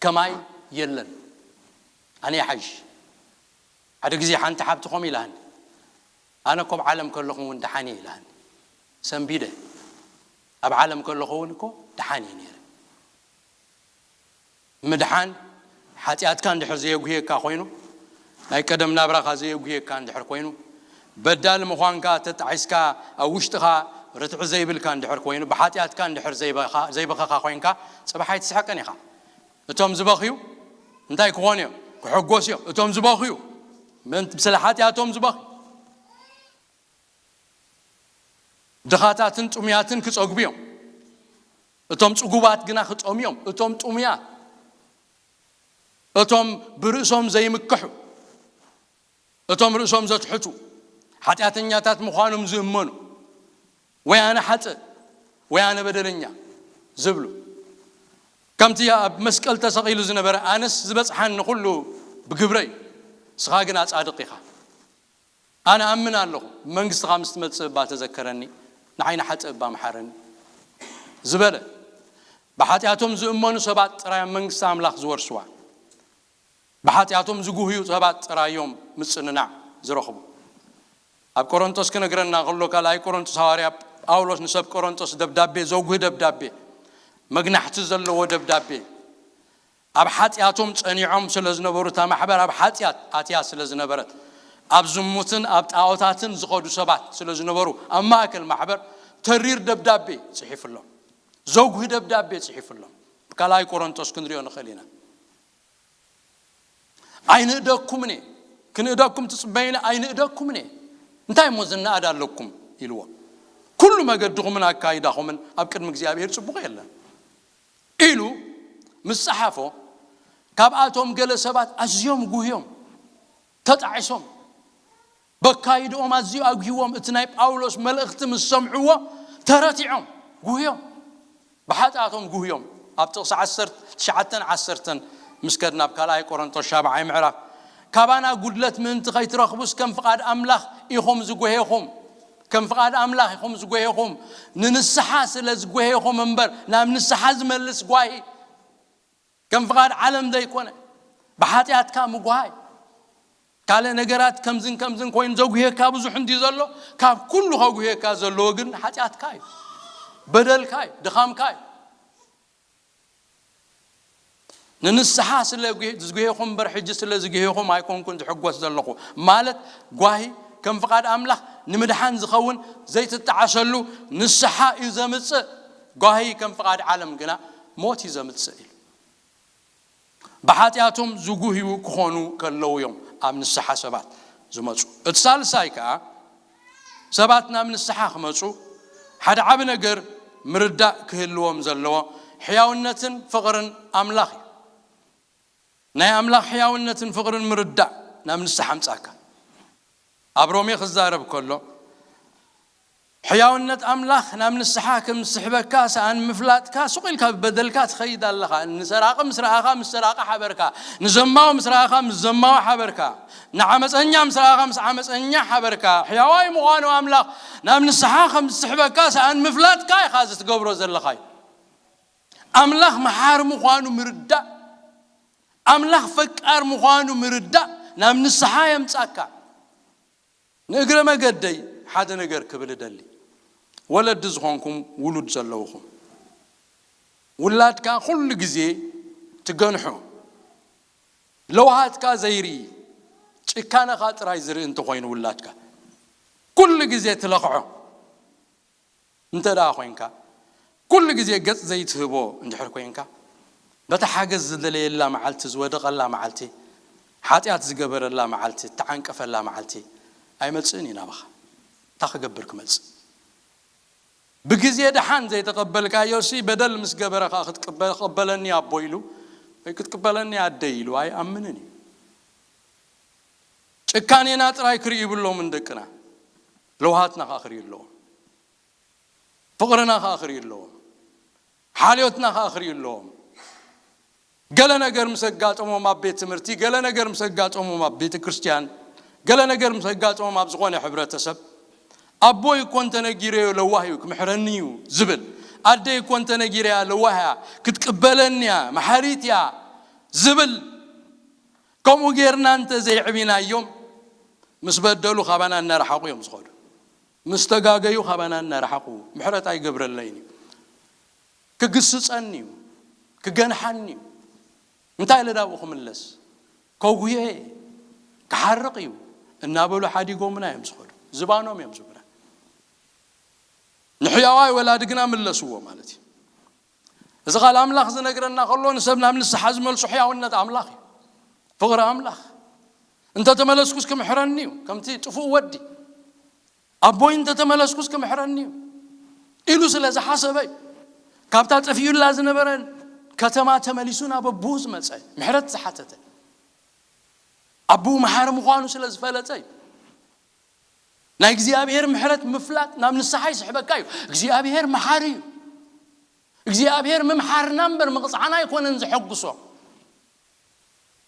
ከማይ የለን። ኣነ ይሓይሽ። ሓደ ግዜ ሓንቲ ሓብቲ ከምኡ ኢላኒ። ኣነ እኮ ኣብ ዓለም ከለኹ እውን ደሓን እየ ኢላኒ። ሰንቢደ። ኣብ ዓለም ከለኹ እውን እኮ ደሓን እየ ነይረ። ምድሓን ሓጢኣትካ እንድሕር ዘየጉህየካ ኮይኑ፣ ናይ ቀደም ናብራኻ ዘየጉህየካ እንድሕር ኮይኑ፣ በዳል ምዃንካ ተጣሒስካ ኣብ ውሽጥኻ ርትዒ ዘይብልካ እንድሕር ኮይኑ፣ ብሓጢኣትካ እንድሕር ዘይበኻ- ዘይበኸኻ ኮይንካ፣ ጽባሕ ኣይትስሕቅን ኢኻ። እቶም ዝበኽዩ እንታይ ክኾኑ እዮም? ክሕጎሱ እዮም። እቶም ዝበኽዩ፣ ምእንቲ- ስለ ሓጢኣቶም ዝበኽዩ፣ ድኻታትን ጥሙያትን ክጸግቡ እዮም። እቶም ጽጉባት ግና ክጠምዩ እዮም። እቶም ጥሙያት፣ እቶም ብርእሶም ዘይምክሑ፣ እቶም ርእሶም ዘትሕቱ፣ ሓጢኣተኛታት ምዃኖም ዝእመኑ፣ ወይ ኣነ ሓጥእ፣ ወይ ኣነ በደለኛ ዝብሉ፣ ከምቲ ኣብ መስቀል ተሰቒሉ ዝነበረ፣ ኣነስ ዝበጽሓኒ ኩሉ ብግብረይ፣ ንስኻ ግና ጻድቕ ኢኻ። ኣነ ኣምን ኣለኹ፣ መንግስትኻ ምስ ትመጽእ እባ ተዘከረኒ፣ ንዓይ ንሓጥእ እባ ምሓረኒ ዝበለ። ብሓጢኣቶም ዝእመኑ ሰባት ጥራይ ኣብ መንግስቲ ኣምላኽ ዝወርስዋ። ብሓጢኣቶም ዝጉህዩ ሰባት ጥራይ እዮም ምጽንናዕ ዝረኽቡ። ኣብ ቆሮንቶስ ክነግረና ከሎ፣ ካልኣይ ቆሮንቶስ፣ ሃዋርያ ጳውሎስ ንሰብ ቆሮንቶስ ደብዳቤ፣ ዘጉህ ደብዳቤ፣ መግናሕቲ ዘለዎ ደብዳቤ፣ ኣብ ሓጢኣቶም ጸኒዖም ስለ ዝነበሩ፣ እታ ማሕበር ኣብ ሓጢኣት ኣትያ ስለ ዝነበረት፣ ኣብ ዝሙትን ኣብ ጣዖታትን ዝኸዱ ሰባት ስለ ዝነበሩ፣ ኣብ ማእከል ማሕበር ተሪር ደብዳቤ ጽሒፉሎም፣ ዘጉህ ደብዳቤ ጽሒፉሎም። ካልኣይ ቆሮንቶስ ክንሪኦ ንኽእል ኢና። ኣይንእደኩምን እየ፣ ክንእደኩም ትጽበዩኒ ኣይንእደኩምን እየ። እንታይ እሞ ዝነኣድ ኣለኩም? ኢልዎ። ኩሉ መገድኹምን ኣካይዳኹምን ኣብ ቅድሚ እግዚኣብሔር ጽቡቕ የለን ኢሉ ምስ ጸሓፎ፣ ካብኣቶም ገለ ሰባት ኣዝዮም ጉህዮም፣ ተጣዒሶም፣ በካይድኦም ኣዝዩ ኣጉህዎም፣ እቲ ናይ ጳውሎስ መልእኽቲ ምስ ሰምዕዎ ተረቲዖም፣ ጉህዮም፣ ብሓጢኣቶም ጉህዮም። ኣብ ጥቕሲ ዓሰርተ ትሽዓተን ዓሰርተን ምስ ከድና፣ ኣብ ካልኣይ ቆሮንቶስ ሻብዓይ ምዕራፍ፣ ካባና ጉድለት ምእንቲ ከይትረኽቡስ ከም ፍቓድ ኣምላኽ ኢኹም ዝጎሄኹም፣ ከም ፍቓድ ኣምላኽ ኢኹም ዝጎሄኹም፣ ንንስሓ ስለ ዝጎሄኹም እምበር፣ ናብ ንስሓ ዝመልስ ጓሂ ከም ፍቓድ ዓለም ዘይኮነ፣ ብሓጢኣትካ ምጉሃይ፣ ካልእ ነገራት ከምዝን ከምዝን ኮይኑ ዘጉህየካ ብዙሕ እንዲ ዘሎ፣ ካብ ኩሉ ከጉህየካ ዘለዎ ግን ሓጢኣትካ እዩ፣ በደልካ እዩ፣ ድኻምካ እዩ። ንንስሓ ስለ ጉህ- ዝጉሄኹም እምበር፣ ሕጂ ስለ ዝጉሄኹም ኣይኮንኩን ዝሕጎስ ዘለኹ። ማለት፣ ጓሂ ከም ፍቓድ ኣምላኽ ንምድሓን ዝኸውን ዘይትጠዓሰሉ ንስሓ እዩ ዘምጽእ። ጓሂ ከም ፍቓድ ዓለም ግና ሞት እዩ ዘምጽእ ኢሉ። ብሓጢኣቶም ዝጉህዩ ክኾኑ ከለዉ እዮም ኣብ ንስሓ ሰባት ዝመጹ። እቲ ሳልሳይ ከኣ፣ ሰባት ናብ ንስሓ ክመጹ ሓደ ዓቢ ነገር ምርዳእ ክህልዎም ዘለዎ፣ ሕያውነትን ፍቕርን ኣምላኽ እዩ። ናይ ኣምላኽ ሕያውነትን ፍቕርን ምርዳእ ናብ ንስሓ ኣምጻካ። ኣብ ሮሜ ክዛረብ ከሎ፣ ሕያውነት ኣምላኽ ናብ ንስሓ ከም ዝስሕበካ ሰኣን ምፍላጥካ፣ ሱቕ ኢልካ ብበደልካ ትኸይድ ኣለኻ። ንሰራቒ ምስ ረኣኻ፣ ምስ ሰራቒ ሓበርካ። ንዘማዊ ምስ ረኣኻ፣ ምስ ዘማዊ ሓበርካ። ንዓመፀኛ ምስ ረኣኻ፣ ምስ ዓመፀኛ ሓበርካ። ሕያዋይ ምዃኑ ኣምላኽ ናብ ንስሓ ከም ዝስሕበካ ሰኣን ምፍላጥካ ኢኻ እዚ ትገብሮ ዘለኻ እዩ። ኣምላኽ መሓሪ ምዃኑ ምርዳእ፣ ኣምላኽ ፈቃር ምዃኑ ምርዳእ ናብ ንስሓ የምጻካ። ንእግረ መገደይ ሓደ ነገር ክብል እደሊ። ወለዲ ዝኾንኩም ውሉድ ዘለውኹም፣ ውላድካ ኩሉ ግዜ ትገንሖ፣ ለውሃትካ ዘይርኢ፣ ጭካነኻ ጥራይ ዝርኢ እንተኾይኑ ውላድካ፣ ኩሉ ግዜ ትለኽዖ እንተ ደኣ ኮይንካ፣ ኩሉ ግዜ ገጽ ዘይትህቦ እንድሕር ኮይንካ፣ በታ ሓገዝ ዝደለየላ መዓልቲ፣ ዝወደቐላ መዓልቲ፣ ሓጢኣት ዝገበረላ መዓልቲ፣ እተዓንቀፈላ መዓልቲ ኣይመጽእን እዩ ናባኻ። እንታይ ክገብር ክመጽእ? ብግዜ ደሓን ዘይተቐበልካዮሲ፣ በደል ምስ ገበረ ኸኣ ክትቅበ-፣ "ክቕበለኒ ኣቦ" ኢሉ ወይ "ክትቅበለኒ ኣደ" ኢሉ ኣይኣምንን እዩ። ጭካኔና ጥራይ ክርኢ ይብሎምን ደቅና፣ ለውሃትና ኸኣ ክርኢ ኣለዎም። ፍቕርና ኸኣ ክርእዩ ኣለዎም። ሓልዮትና ኸኣ ክርእዩ ኣለዎም። ገለ ነገር ምስ ኣጋጠሞም ኣብ ቤት ትምህርቲ፣ ገለ ነገር ምስ ኣጋጠሞም ኣብ ቤተ ክርስቲያን፣ ገለ ነገር ምስ ኣጋጠሞም ኣብ ዝኾነ ሕብረተሰብ፣ ኣቦይ እኮ እንተነጊረዮ ለዋህ እዩ፣ ክምሕረኒ እዩ ዝብል፣ ኣደይ እኮ እንተነጊረያ ለዋህ እያ፣ ክትቅበለኒ እያ፣ መሓሪት እያ ዝብል፣ ከምኡ ጌርና እንተ ዘይዕቢናዮም፣ ምስ በደሉ ካባና እናረሓቑ እዮም ዝኸዱ። ምስ ተጋገዩ ካባና እናረሓቑ፣ ምሕረት ኣይገብረለይን እዩ። ክግስጸኒ እዩ፣ ክገንሓኒ እዩ። እንታይ ኢለ ናብኡ ክምለስ? ከጉህየ ክሓርቕ እዩ እናበሉ ሓዲጎምና እዮም ዝኸዱ። ዝባኖም እዮም ዝብና። ንሕያዋይ ወላዲ ግና ምለስዎ ማለት እዩ። እዚ ቃል ኣምላኽ ዝነግረና ከሎ ንሰብ ናብ ንስሓ ዝመልሱ ሕያውነት ኣምላኽ እዩ። ፍቕሪ ኣምላኽ። እንተተመለስኩስ ክምሕረኒ እዩ፣ ከምቲ ጥፉእ ወዲ ኣቦይ እንተተመለስኩስ ክምሕረኒ እዩ ኢሉ ስለ ዝሓሰበ እዩ። ካብታ ጠፊኡላ ዝነበረ ከተማ ተመሊሱ ናብ ኣቦኡ ዝመጸ፣ ምሕረት ዝሓተተ። ኣቦኡ መሓሪ ምዃኑ ስለ ዝፈለጠ እዩ። ናይ እግዚኣብሔር ምሕረት ምፍላጥ ናብ ንስሓ ይስሕበካ እዩ። እግዚኣብሔር መሓሪ እዩ። እግዚኣብሔር ምምሓርና እምበር ምቕጻዕና ኣይኮነን ዘሐጉሶ።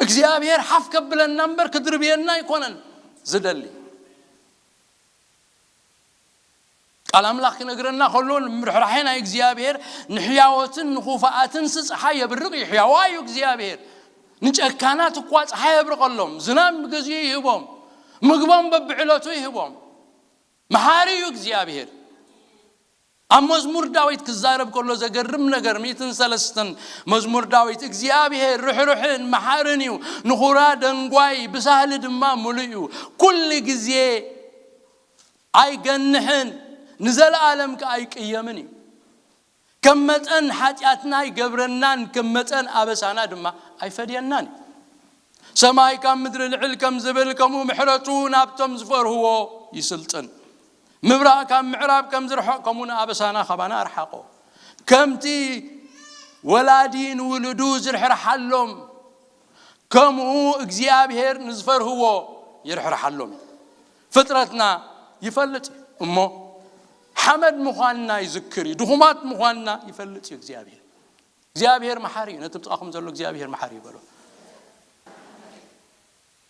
እግዚኣብሔር ሓፍ ከብለና እምበር ክድርብየና ኣይኮነን ዝደሊ። ቃል ኣምላኽ ክነግረና ከሎ፣ ርሕራሐ ናይ እግዚኣብሔር ንሕያዎትን ንኹፋኣትን ስጽሓ የብርቕ እዩ። ሕያዋ እዩ እግዚኣብሔር። ንጨካናት እኳ ጸሓይ የብርቐሎም፣ ዝናብ ብግዚኡ ይህቦም፣ ምግቦም በብዕለቱ ይህቦም። መሓሪ እዩ እግዚኣብሔር። ኣብ መዝሙር ዳዊት ክዛረብ ከሎ ዘገርም ነገር፣ ሚእትን ሰለስተን መዝሙር ዳዊት፣ እግዚኣብሔር ርሕሩሕን መሓርን እዩ፣ ንኹራ ደንጓይ፣ ብሳህሊ ድማ ምሉእ እዩ፣ ኩሉ ግዜ ኣይገንሕን፣ ንዘለኣለም ከኣ ኣይቅየምን እዩ። ከም መጠን ሓጢኣትና ኣይገብረናን፣ ከም መጠን ኣበሳና ድማ ኣይፈድየናን እዩ። ሰማይ ካብ ምድሪ ልዕል ከም ዝብል፣ ከምኡ ምሕረቱ ናብቶም ዝፈርህዎ ይስልጥን። ምብራቕ ካብ ምዕራብ ከም ዝርሕቕ፣ ከምኡ ንኣበሳና ካባና ኣርሓቖ። ከምቲ ወላዲ ንውሉዱ ዝርሕርሓሎም፣ ከምኡ እግዚኣብሔር ንዝፈርህዎ ይርሕርሓሎም እዩ። ፍጥረትና ይፈልጥ እዩ እሞ፣ ሓመድ ምዃንና ይዝክር እዩ። ድኹማት ምዃንና ይፈልጥ እዩ እግዚኣብሔር። እግዚኣብሔር መሓሪ እዩ። ነቲ ብጥቓኹም ዘሎ እግዚኣብሔር መሓሪ እዩ በሎ።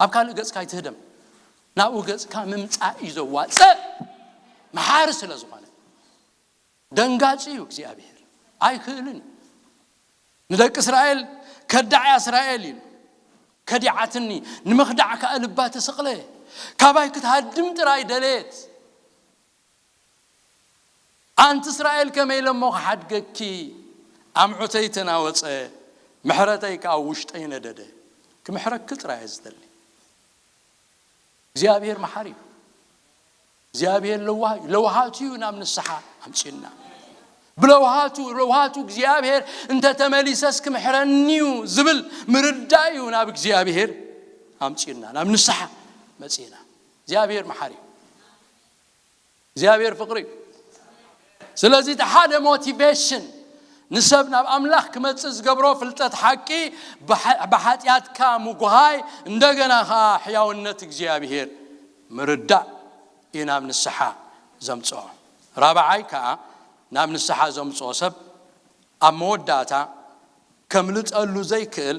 ኣብ ካልእ ገጽካ ኣይትህደም። ናብኡ ገጽካ ምምጻእ እዩ ዘዋጽእ፣ መሓሪ ስለ ዝኾነ። ደንጋጺ እዩ እግዚኣብሔር፣ ኣይክእልን እዩ። ንደቂ እስራኤል፣ "ከዳዕያ እስራኤል" ኢሉ፣ "ከዲዓትኒ፣ ንምኽዳዕ ከኣ ልባ ተሰቕለ፣ ካባይ ክትሃድም ጥራይ ደለየት። ኣንቲ እስራኤል፣ ከመይ ኢለ እሞ ክሓድገኪ? ኣምዑተይ ተናወጸ፣ ምሕረተይ ከኣ ኣብ ውሽጠይ ነደደ።" ክምሕረኪ ጥራይ እየ ዝደሊ። እግዚኣብሔር መሓሪ እዩ። እግዚኣብሔር ለዋህ እዩ። ለውሃቱ እዩ ናብ ንስሓ ኣምጺኡና። ብለውሃቱ፣ ለውሃቱ እግዚኣብሔር እንተ ተመሊሰስ ክምሕረኒ እዩ ዝብል ምርዳእ እዩ ናብ እግዚኣብሔር ኣምጺኡና፣ ናብ ንስሓ መጺእና። እግዚኣብሔር መሓሪ እዩ። እግዚኣብሔር ፍቕሪ እዩ። ስለዚ እቲ ሓደ ሞቲቬሽን ንሰብ ናብ ኣምላኽ ክመጽእ ዝገብሮ ፍልጠት ሓቂ ብሓ-፣ ብሓጢኣትካ ምጉሃይ፣ እንደገና ኸዓ ሕያውነት እግዚኣብሔር ምርዳእ እዩ ናብ ንስሓ ዘምጽኦ። ራብዓይ ከኣ ናብ ንስሓ ዘምጽኦ ሰብ ኣብ መወዳእታ ከምልጠሉ ዘይክእል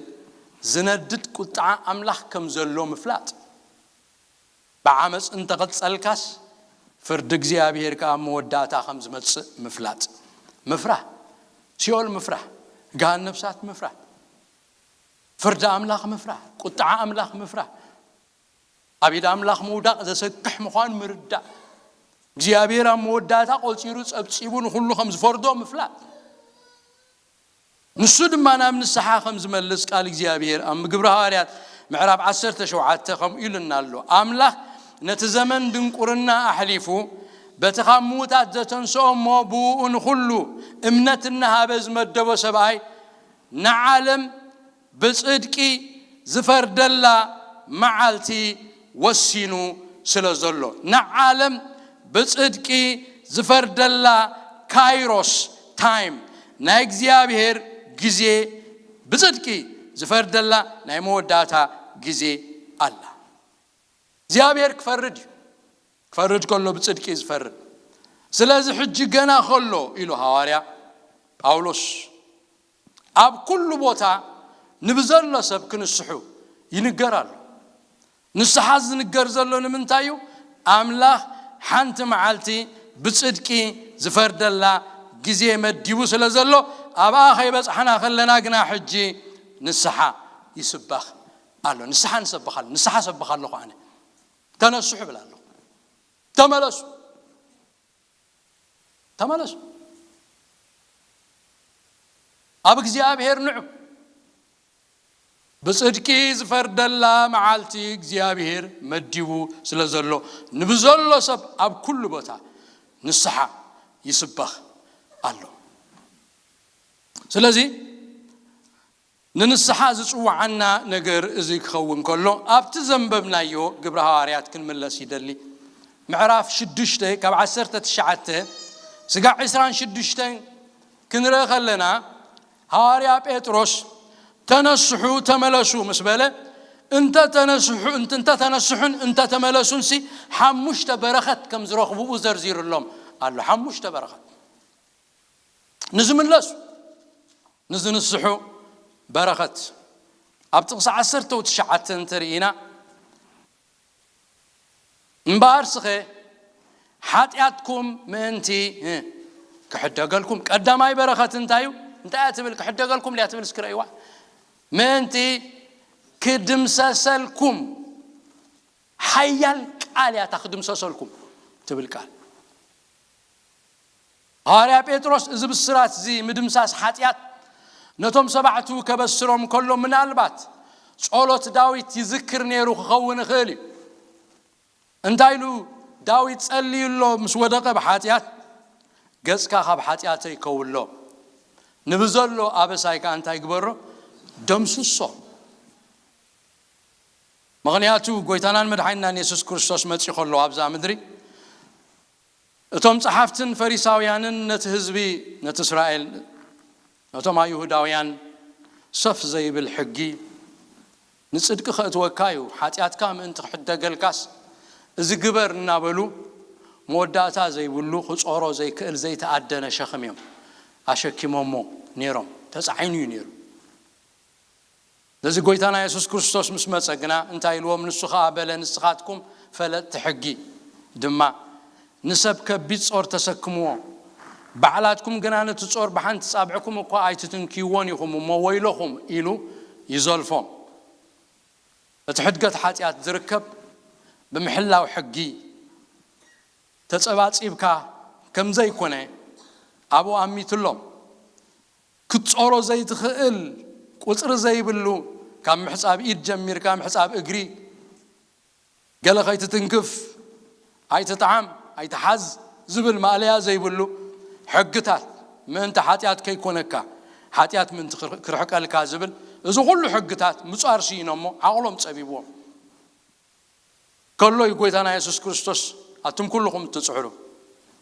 ዝነድድ ቁጥዓ ኣምላኽ ከም ዘሎ ምፍላጥ። ብዓመፅ እንተቐጸልካስ ፍርዲ እግዚኣብሔር ከኣ ኣብ መወዳእታ ከም ዝመጽእ ምፍላጥ። ምፍራህ፣ ሲኦል ምፍራህ፣ ገሃነብ እሳት ምፍራህ፣ ፍርዲ ኣምላኽ ምፍራህ፣ ቁጥዓ ኣምላኽ ምፍራህ፣ ኣብ ኢድ ኣምላኽ ምውዳቕ ዘሰክሕ ምዃኑ ምርዳእ፣ እግዚኣብሔር ኣብ መወዳእታ ቆጺሩ ጸብጺቡ ንኹሉ ከም ዝፈርዶ ምፍላጥ። ንሱ ድማ ናብ ንስሓ ከም ዝመልስ ቃል እግዚኣብሔር ኣብ ግብሪ ሃዋርያት ምዕራፍ ዓሰርተ ሸውዓተ ከምኡ ኢሉና ኣሎ። ኣምላኽ ነቲ ዘመን ድንቁርና ኣሕሊፉ በቲ ካብ ምዉታት ዘተንስኦ እሞ ብእኡ ንኹሉ እምነት እናሃበ ዝመደቦ ሰብኣይ ንዓለም ብጽድቂ ዝፈርደላ መዓልቲ ወሲኑ ስለ ዘሎ፣ ንዓለም ብጽድቂ ዝፈርደላ ካይሮስ ታይም፣ ናይ እግዚኣብሔር ግዜ፣ ብጽድቂ ዝፈርደላ ናይ መወዳእታ ግዜ ኣላ። እግዚኣብሔር ክፈርድ እዩ። ክፈርድ ከሎ ብጽድቂ እዩ ዝፈርድ። ስለዚ ሕጂ ገና ከሎ ኢሉ ሃዋርያ ጳውሎስ፣ ኣብ ኩሉ ቦታ ንብዘሎ ሰብ ክንስሑ ይንገር ኣሎ። ንስሓ ዝንገር ዘሎ ንምንታይ እዩ? ኣምላኽ ሓንቲ መዓልቲ ብጽድቂ ዝፈርደላ ግዜ መዲቡ ስለ ዘሎ፣ ኣብኣ ከይበጻሕና ከለና ግና ሕጂ ንስሓ ይስበኽ ኣሎ። ንስሓ ንሰብኽ ኣሎ። ንስሓ ሰብኽ ኣለኹ ኣነ። ተነስሑ እብል ኣለኹ። ተመለሱ። ተመለሱ። ኣብ እግዚኣብሔር ንዑ። ብጽድቂ ዝፈርደላ መዓልቲ እግዚኣብሔር መዲቡ ስለ ዘሎ፣ ንብዘሎ ሰብ ኣብ ኩሉ ቦታ ንስሓ ይስበኽ ኣሎ። ስለዚ ንንስሓ ዝጽውዓና ነገር እዚ ክኸውን ከሎ፣ ኣብቲ ዘንበብናዮ ግብረ ሃዋርያት ክንምለስ ይደሊ። ምዕራፍ ሽዱሽተ ካብ ዓሰርተ ትሽዓተ ስጋዕ ዕስራን ሽዱሽተን ክንርኢ ከለና፣ ሃዋርያ ጴጥሮስ "ተነስሑ፣ ተመለሱ" ምስ በለ፣ እንተ ተነስሑ፣ እንተ፣ እንተ ተነስሑን እንተ ተመለሱንሲ ሓሙሽተ በረኸት ከም ዝረኽብኡ ዘርዚሩሎም ኣሎ። ሓሙሽተ በረኸት። ንዝምለሱ፣ ንዝንስሑ በረኸት። ኣብ ጥቕሲ ዓሰርተ ትሽዓተ እንተርኢና፣ "እምበኣር ስኸ ሓጢኣትኩም ምእንቲ፣ እ፣ ክሕደገልኩም"፣ ቀዳማይ በረኸት እንታይ እዩ? እንታይ እያ ትብል? "ክሕደገልኩም" ድያ ትብል? እስኪ ረእይዋ። "ምእንቲ ክድምሰሰልኩም"፣ ሓያል ቃል እያ እታ "ክድምሰሰልኩም" ትብል ቃል። ሃዋርያ ጴጥሮስ እዚ ብስራት እዚ ምድምሳስ ሓጢኣት ነቶም ሰባዕቱ ከበስሮም ከሎ፣ ምናልባት ጸሎት ዳዊት ይዝክር ነይሩ ክኸውን ይኽእል እዩ። እንታይ ኢሉ ዳዊት ጸልዩ ኣሎ ምስ ወደቐ ብሓጢኣት? "ገጽካ ካብ ሓጢኣተይ ከውሎ፣ ንብዘሎ ኣበሳይ ከኣ እንታይ ግበሮ? ደምስሶ።" ምኽንያቱ ጎይታናን መድሓኒናን የሱስ ክርስቶስ መጺኡ ከሎ ኣብዛ ምድሪ፣ እቶም ጸሓፍትን ፈሪሳውያንን ነቲ ህዝቢ፣ ነቲ እስራኤል፣ ነቶም ኣይሁዳውያን ሰፍ ዘይብል ሕጊ፣ "ንጽድቂ ከእትወካ እዩ፣ ሓጢኣትካ ምእንቲ ክሕደገልካስ እዚ ግበር" እናበሉ፣ መወዳእታ ዘይብሉ፣ ክጾሮ ዘይክእል ዘይተኣደነ ሸኽም እዮም ኣሸኪሞሞ ነይሮም። ተጻዒኑ እዩ ነይሩ። ነዚ ጎይታና የሱስ ክርስቶስ ምስ መጸ ግና እንታይ ኢልዎም? ንሱ ኸኣ በለ፣ "ንስኻትኩም ፈለጥቲ ሕጊ ድማ ንሰብ ከቢድ ጾር ተሰክምዎ፣ ባዕላትኩም ግና ነቲ ጾር ብሓንቲ ጻብዕኩም እኳ ኣይትትንክይዎን ኢኹም እሞ ወይለኹም" ኢሉ ይዘልፎም። እቲ ሕድገት ሓጢኣት ዝርከብ ብምሕላው ሕጊ ተጸባጺብካ ከም ዘይኮነ ኣብኡ ኣሚትሎም። ክትጾሮ ዘይትኽእል፣ ቁጽሪ ዘይብሉ፣ ካብ ምሕጻብ ኢድ ጀሚርካ ምሕጻብ እግሪ፣ ገለ ከይትትንክፍ፣ ኣይትጥዓም፣ ኣይትሓዝ ዝብል ማእለያ ዘይብሉ ሕግታት፣ ምእንቲ ሓጢኣት ከይኮነካ፣ ሓጢኣት ምእንቲ ክር-፣ ክርሕቀልካ ዝብል፣ እዚ ኩሉ ሕግታት ምጻር ስኢኖሞ፣ ዓቕሎም ጸቢብዎም ከሎ እዩ ጎይታና የሱስ ክርስቶስ፣ "ኣቱም ኩልኹም እትጽዕሩ፣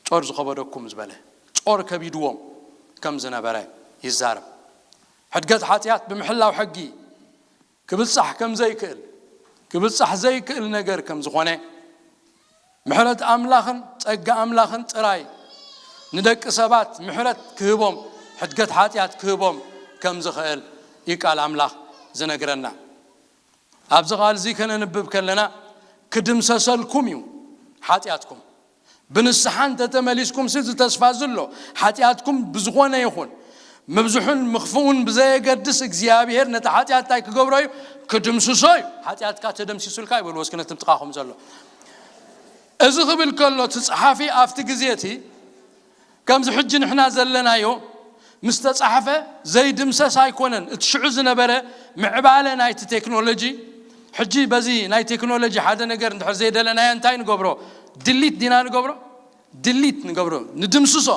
ጾር ዝኸበደኩም" ዝበለ፣ ጾር ከቢድዎም ከም ዝነበረ ይዛረብ። ሕድገት ሓጢኣት ብምሕላው ሕጊ ክብጻሕ ከም ዘይክእል፣ ክብጻሕ ዘይክእል ነገር ከም ዝኾነ፣ ምሕረት ኣምላኽን ጸጋ ኣምላኽን ጥራይ ንደቂ ሰባት ምሕረት ክህቦም፣ ሕድገት ሓጢኣት ክህቦም ከም ዝኽእል እዩ ቃል ኣምላኽ ዝነግረና። ኣብዚ ቃል እዚ ከነንብብ ከለና፣ "ክድምሰሰልኩም እዩ ሓጢኣትኩም፣ ብንስሓ እንተተመሊስኩም ሲ እዚ ተስፋ እዚ ኣሎ፣ ሓጢኣትኩም ብዝኾነ ይኹን ምብዝሑን ምኽፍኡን ብዘየገድስ እግዚኣብሔር ነቲ ሓጢኣት እንታይ ክገብሮ እዩ? ክድምስሶ እዩ። ሓጢኣትካ ተደምሲሱልካ" ይበልዎ እስኪ ነቲ ጥቓኹም ዘሎ። እዚ ክብል ከሎ እቲ ጸሓፊ ኣብቲ ግዜ እቲ ከምዚ ሕጂ ንሕና ዘለናዮ ምስ ተጻሕፈ ዘይድምሰስ ኣይኮነን። እቲ ሽዑ ዝነበረ ምዕባለ ናይቲ ቴክኖሎጂ፣ ሕጂ በዚ ናይ ቴክኖሎጂ ሓደ ነገር እንድሕር ዘይደለናዮ እንታይ ንገብሮ? ድሊት ዲና ንገብሮ? ድሊት ንገብሮ፣ ንድምስሶ።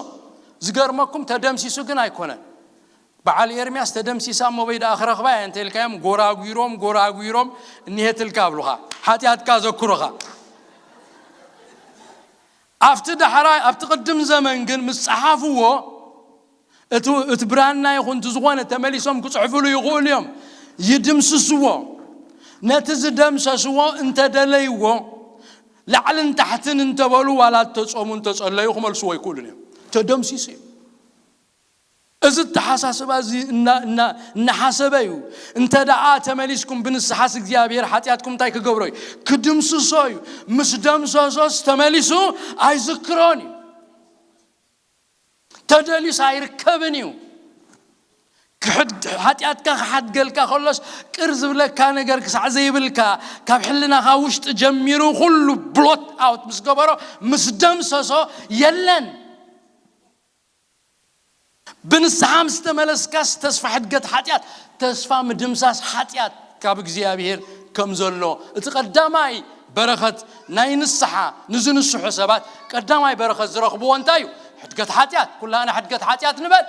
ዝገርመኩም ተደምሲሱ ግን ኣይኮነን። በዓል ኤርምያስ ተደምሲሳ እሞ በይ ደኣ ክረኽባ እየ እንተኢልካዮም ጎራጒሮም፣ ጎራጒሮም እኒሄትልካ ኣብሉኻ። ሓጢኣትካ ዘክሩኻ። ኣብቲ ዳሕራይ፣ ኣብቲ ቅድም ዘመን ግን ምስ ጸሓፍዎ፣ እቲ፣ እቲ ብራና ይኹን እቲ ዝኾነ ተመሊሶም ክጽሕፍሉ ይኽእሉ እዮም። ይድምስስዎ። ነቲ ዝደምሰስዎ እንተደለይዎ፣ ላዕልን ታሕትን እንተበሉ፣ ዋላ እተጾሙ እንተጸለዩ ክመልስዎ ኣይክእሉን እዮም። ተደምሲሱ እዩ። እዚ ኣተሓሳስባ እዚ እና-፣ እና-፣ እናሓሰበ እዩ። እንተ ደኣ ተመሊስኩም ብንስሓስ እግዚኣብሔር ሓጢኣትኩም እንታይ ክገብሮ እዩ? ክድምስሶ እዩ። ምስ ደምሰሶስ ተመሊሱ ኣይዝክሮን እዩ። ተደልዩስ ኣይርከብን እዩ። ክሕድ-፣ ሓጢኣትካ ክሓድገልካ ከሎስ ቅር ዝብለካ ነገር ክሳዕ ዘይብልካ፣ ካብ ሕልናኻ ውሽጢ ጀሚሩ ኩሉ ብሎት ኣውት ምስ ገበሮ፣ ምስ ደምሰሶ የለን። ብንስሓ ምስ ተመለስካስ ተስፋ ሕድገት ሓጢኣት፣ ተስፋ ምድምሳስ ሓጢኣት ካብ እግዚኣብሔር ከም ዘሎ፣ እቲ ቀዳማይ በረኸት ናይ ንስሓ፣ ንዝንስሑ ሰባት ቀዳማይ በረኸት ዝረኽብዎ እንታይ እዩ? ሕድገት ሓጢኣት። ኩላና ሕድገት ሓጢኣት ንበል።